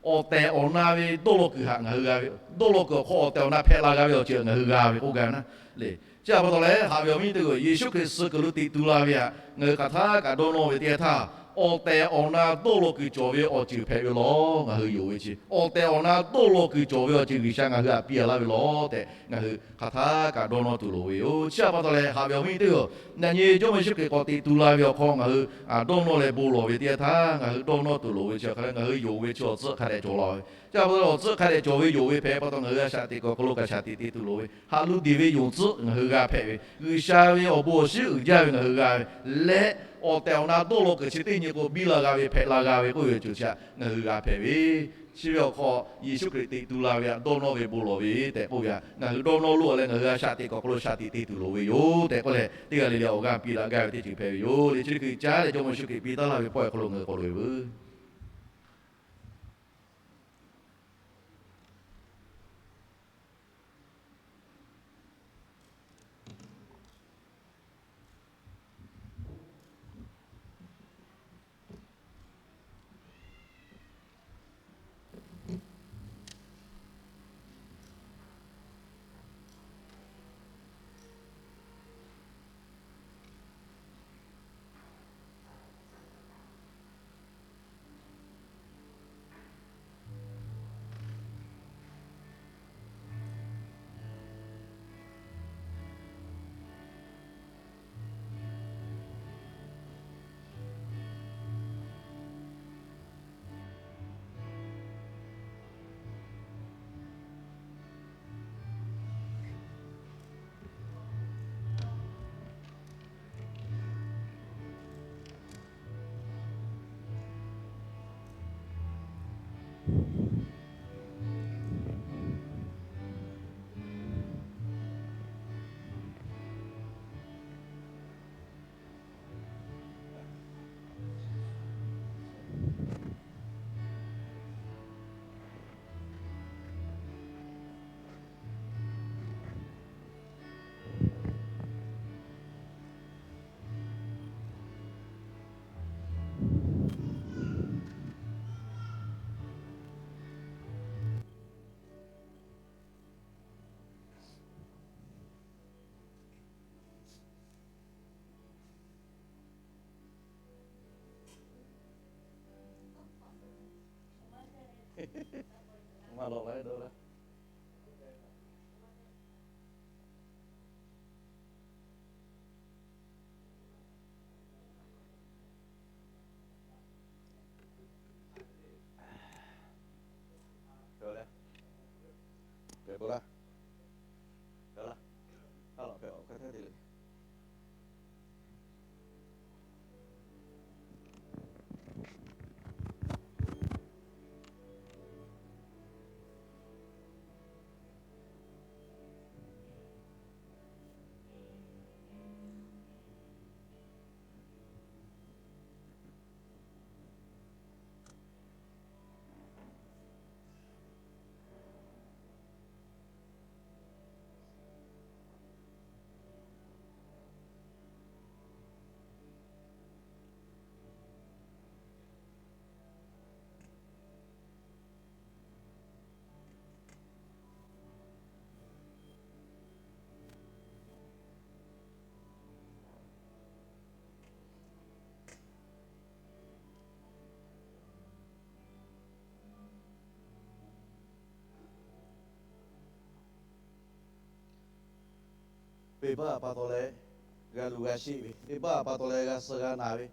awˬ tehˬ awˬ na ve dawˇ law kuiˬ htaꞈ ngaˬ hui g'a ve, dawˇ law kuiˬ awˬ hk'aw awˬ tehˬ awˬ na hpehꞈ la g'a ve awˬ ceuˬ ngaˬ hui g'a ve k'oˆ gaˇ ve naˉ le. Chi htaꞈ pa taw leh haꞈ ve awˬ viˉ nyi teˇ hpaˍ-oˬ, Yeˍsuˆ Hkriꞈ suh kuiˬ lo teꞈ tu la ve htaꞈ ngaˬ hui hk'aˬ htaˇ kaꞈ dawˇ nawˇ ve teˇ yanˇ htaˇ, awˬ tehˬ awˬ na dawˇ law kuiˬ cawˬ ve awˬ ceuˬ hpehꞈ ve law. Ngaˬ hui yonˍ ve chi awˬ tehˬ awˬ na dawˇ law kuiˬ cawˬ ve awˬ ceuˬ G'uiˬsha ngaˬ hui htaꞈ piˇ a laˇ ve law tehꞈ ngaˬ hui hk'aˬ htaˇ kaꞈ dawˇ nawˇ tuˬ loˍ ve yoˬ. Chi htaꞈ pa taw leh haꞈ ve awˬ viˉ nyi teˇ hpaˍ-oˬ, yaꞈ nyi Jawˇmawˇ Yeˍsuˆ Hkriꞈ k'awꞈ teꞈ tu la ve awˬ hk'aw ngaˬ hui dawˇ nawˇ leh bon lawˬ ve teˇ yanˇ htaˇ ngaˬ hui dawˇ nawˇ tuˬ loˍ ve chi hk'aˬ hk'e le, ngaˬ hui yonˍ ve chi awˬ tcuhˆ hk'a dehꞈ cawˬ la ve. Chi htaꞈ pa taw leh awˬ tcuhˆ hk'a dehꞈ cawˬ ve yonˍ ve hpehꞈ pa taw ngaˬ hui a shaꞈ teꞈ kuiˬ awˬ hk'aw lo kaꞈ shaꞈ teꞈ te tuˬ loˍ ve, haꞈ lu deˬ ve yonˍ tcuhˆ ngaˬ hui g'a hpehꞈ ve, G'uiˬsha ve awˬ bon awˬ shinˉ uiˍ jaˇ ve ngaˬ hui g'a ve leh, awˬ tehˬ awˬ na dawˇ law kuiˬ chi teˇ nyi k'o biˇ la g'a ve hpehꞈ la g'a ve k'oˆ ve awˬ ceuˬ chi htaꞈ ngaˬ hui g'a hpehꞈ ve. Chi ve awˬ hk'aw Yeˍsuˆ Hkriꞈ teꞈ tu la ve htaꞈ dawˇ nawˇ ve bon lawˬ ve tehꞈ k'oˆ ve htaꞈ ngaˬ hui dawˇ nawˇ loˆ leh ngaˬ hui a shaꞈ teꞈ kuiˬ awˬ hk'aw lo shaꞈ teꞈ te tuˬ loˍ ve yoˬ tehꞈ k'oˆ leh, teˇ g'aˇ le le awˬ g'aˇ piˇ daꞈ gaˇ ve teˇ ceuˬ hpehꞈ ve yoˬ. Leh chi teˇ hkui caˉ leh Jawˇmawˇ Yeˍsuˆ Hkriꞈ piˇ taˉ laˇ ve pawehˇ awˬ hk'aw lo ngaˬ hui k'awꞈ loꞈ e veuˬ. Maˇ lawꞈ la dawˇ laˇ. Venˇbaˆ pa taw leh g'a luˬ g'a sheˆ ve, venˇbaˆ pa taw leh g'a suh g'a naˬ ve,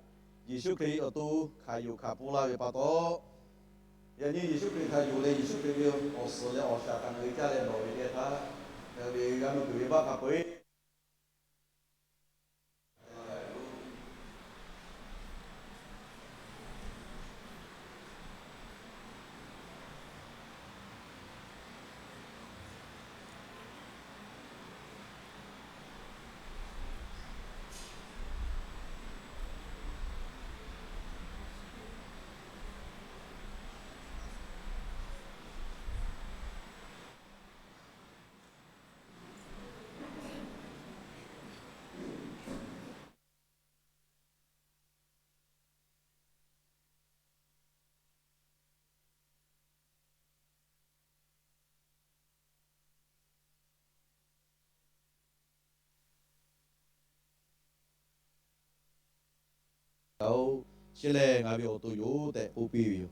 Yeˍsuˆ Hkriꞈ awˬ to hkanˍ yuˬ hkanˍ pfuhˇ laˇ ve pa taw, yaꞈ nyi Yeˍsuˆ Hkriꞈ hkanˍ yuˬ leh Yeˍsuˆ Hkriꞈ ve awˬ suhˍ leh awˬ shaˍ htaꞈ ngaˬ hui caˇ leh lawˬ ve teˇ htaˇ, ngaˬ hui ve g'a meuˇ kuiˬ venˇbaˆ hk'a peu-eˬ Chi lehˬ ngaˬ ve awˬ to yoˬ tehꞈ k'oˆ piˇ ve yoˬ.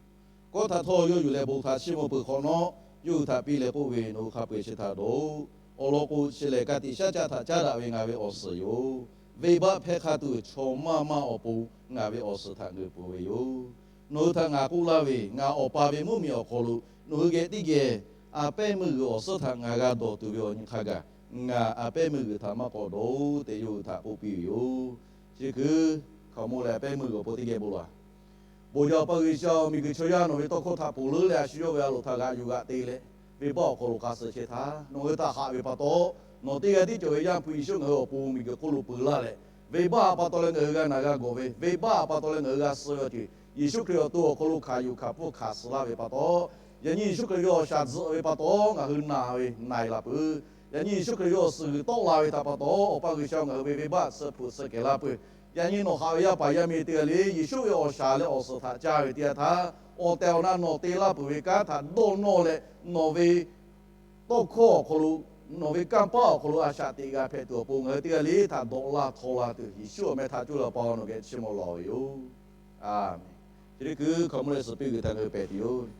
Kawˆ htaꞈ htawˇ yawˇ yuˬ leh bon htaꞈ chiˇ mvuh peuˬ hk'awꞈ nawˉ, yawˇ hui htaꞈ piˇ leh k'oˆ ve, Nawˬ hui hk'a peu-eˬ chi htaꞈ dawˬ-oꞈ. Awˬ lawn k'o, chi lehˬ ka tiꞈ shaˉ caˆ htaꞈ caˉ daꞈ ve ngaˬ ve awˬ suhˍ yoˬ. Venˇbaˆ hpehˇ hk'a tuˬ chaw maˇ maˇ awˬ pon ngaˬ ve awˬ suhˍ htaꞈ ngeuˍ peuˬ ve yoˬ. Nawˬ hui htaꞈ ngaˬ k'oˆ laˇ ve, ngaˬ Awˬ pa ve mvuhˇmiˬ awˬ hk'aw lo nawˬ hui geh teˇ geh a pehˉ meuˇ g'uiˬ awˬ suhˉ htaꞈ ngaˬ g'a dawˬ tuˬ ve awˬ nyi hk'a gaˬ, ngaˬ a pehˉ meuˇ g'uiˬ htaꞈ maˇ k'awꞈ dawˬ-oꞈ tehꞈ yawˇ hui htaꞈ k'oˆ piˇ ve yoˬ. Chi hkui hkaoˍmonˇ leh a pehˉ meuˇ g'uiˬ awˬ pon teˇ geh bon laˬ. Bon jaˇ Awˬ pa G'uiˬsha, miˬguiˬ chaw yaˇ nawˬ ve tawˇ hkawˇ htaꞈ ponˬ leuˉ leh a shu yawˇ ve a loˍ htaꞈ g'aꞈ yuˬ g'aꞈ te leh, venˇbaˆ awˬ hk'aw lo k'a suh chehˇ htaˇ, nawˬ hui htaꞈ haꞈ ve pa taw, nawˬ teˇ g'aˇ tiˉ cawˬ ve Yaˇ hpu Yeˍsuˆ ngaˬ hui awˬ pon miˬguiˬ hk'oˆ lo peuˬ laˇ leh, venˇbaˆ pa taw leh ngaˬ hui g'a naˬ g'a gawˬ ve, venˇbaˆ pa taw leh ngaˬ hui g'a suh ve awˬ ceuˬ, Yeˍsuˆ Hkriꞈ awˬ to awˬ hk'aw lo hkanˍ yuˬ hkanˍ pfuhˇ hkanˍ suh laˇ ve pa taw, yaꞈ nyi Yeˍsuˆ Hkriꞈ ve awˬ shaˍ tzuhꞈ ve pa taw ngaˬ hui naˬ ve na-e la peuˬ. Yaꞈ nyi Yeˍsuˆ Hkriꞈ ve awˬ suhˍ g'uiˬ tawˆ la ve htaꞈ pa taw, Awˬ pa G'uiˬsha ngaˬ hui ve venˇbaˆ suh hpeuꞈ suh kehˬ laˇ peuˬ. Yaꞈ nyi nawˬ haꞈ ve yaˇ paˍ yaˇ miˇ teˇ g'aˇ le, Yeˍsuˆ ve awˬ shaˍ leh awˬ suhˍ htaꞈ caˇ ve teˇ yanˇ htaˇ, awˬ tehˬ awˬ na nawˬ te laˇ peuˬ ve kanˉ htaꞈ dawˇ nawˇ leh, nawˬ ve tawˇ hkawˇ awˬ hk'aw lo, nawˬ ve kanˇ paˆ awˬ hk'aw lo a shaꞈ teꞈ g'a hpehꞈ tuˬ awˬ pon ngaˬ hui teˇ g'aˇ le htaꞈ dawꞈ laˇ htaw la tuˬ, Yeˍsuˆ awˬ meh htaꞈ cuˇ leh Awˬ pa nawˬ geh chiˇ mvuh lawˬ ve yoˬ. Aˬ, chi teˇ hkui hkaoˍmonˇ leh suhˍ piˇ g'uiˬ htaꞈ ngaˬ hui hpehꞈ tuˬ yoˬ.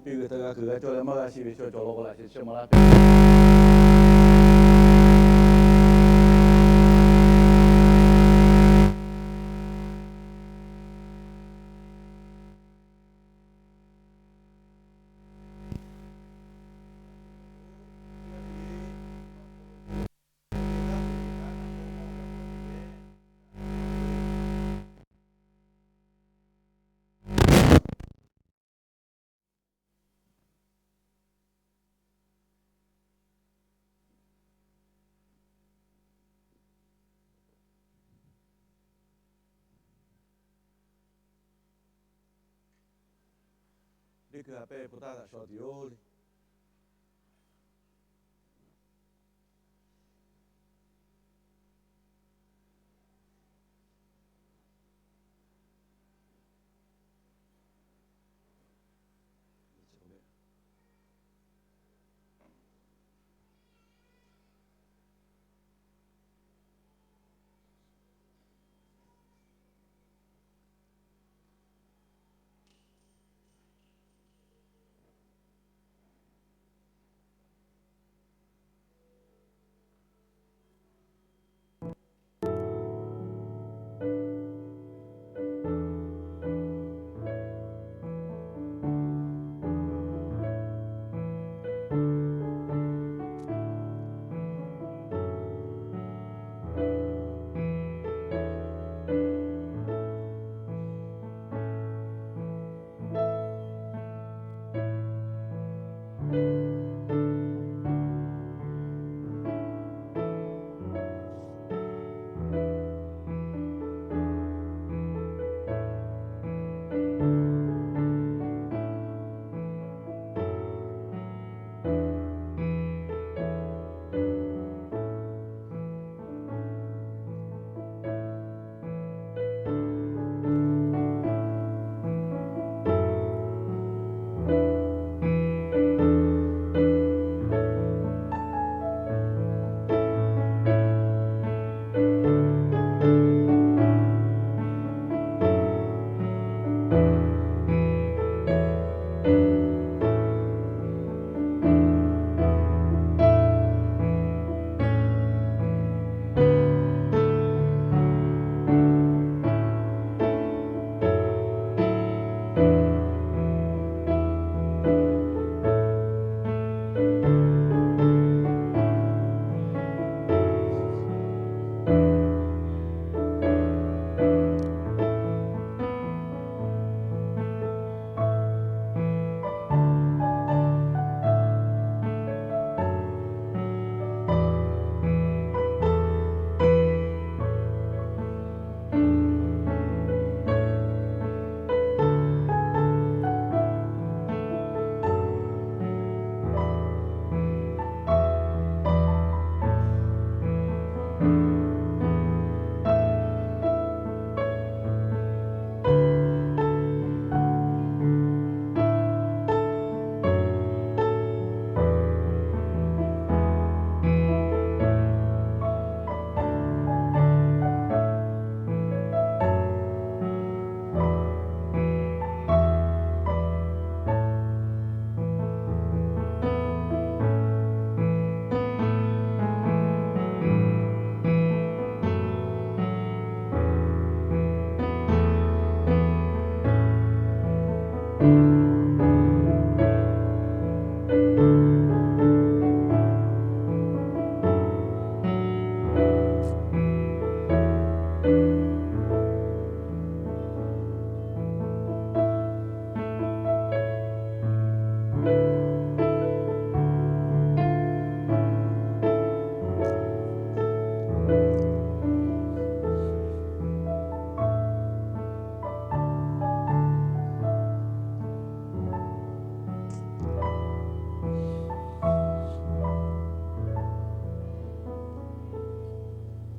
piˇ ve htaꞈ g'a kuiˬ g'a cawˇ leh maˇ g'a shiˍ ve chaw cawˬ law k'o laꞈ sheh chi maˇ laˇ hpehꞈ. Teˇ hkui a pehˇ hpu taˇ htaꞈ shaw tuˬ yoˬ le.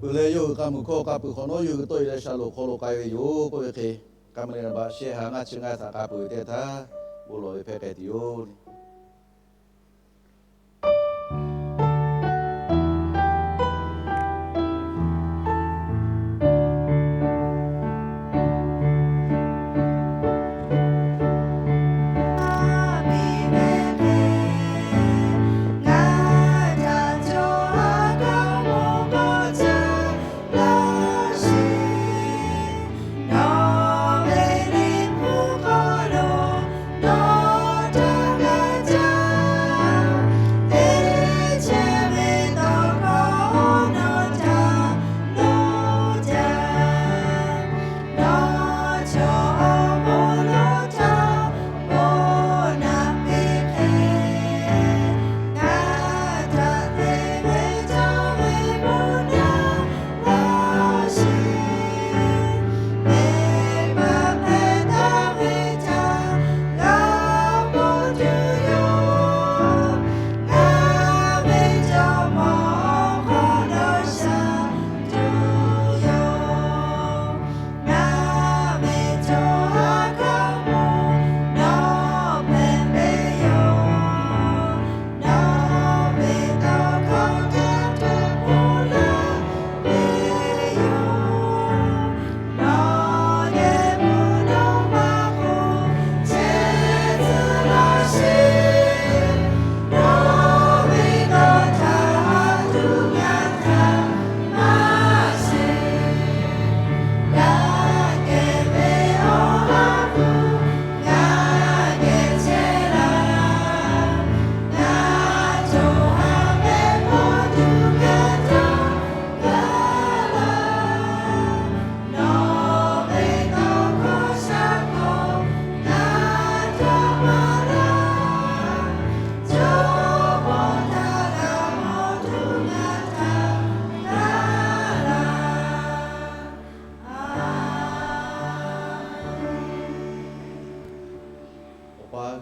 Uiˍ leh yawˇ hui k'a muiˬ hkawˇ k'a peuˬ hk'awꞈ nawˉ yawˇ hui tawˆ e leh shaˍ loꞈ hk'aw lo k'ai ve yoˬ k'oˆ ve hk'e, k'a meuˬ leh naˍ baꞈ shehˆ ha ngaˇ chi ngaˇ htaꞈ k'a peuˬ ve teˇ htaˇ, bon lawˬ ve hpehˇ k'ai tuˬ yoˬ.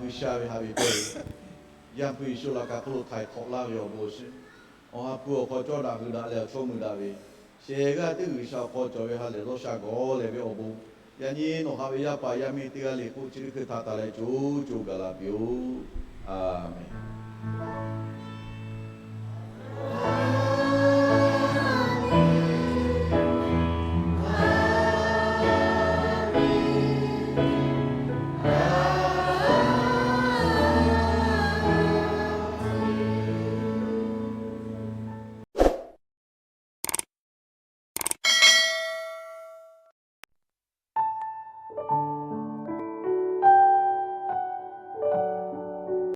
G'uiˬsha ve haꞈ ve cawˇ ve, Yaˇ hpu Yeˍsuˆ laꞈ ka hk'oˆ lo htaiˍ hk'awꞈ laˇ ve awˬ bon awˬ shiˍ, awˬ ha hpu awˬ hk'aw cawˇ daꞈ hui daꞈ leh awˬ chawˇ mui daꞈ ve, shehˍ g'aˇ teˇ G'uiˬsha awˬ hk'aw cawˬ ve ha lehˬ dawˇ sha gawˬ lehˬ ve awˬ bon, yaꞈ nyi nawˬ haꞈ ve yaˇ paˍ yaˇ miˇ teˇ g'aˇ le k'oˆ chi teˇ hkui htaꞈ taˍ leh co co gaˬ la piˇ-oˆ. A menˍ.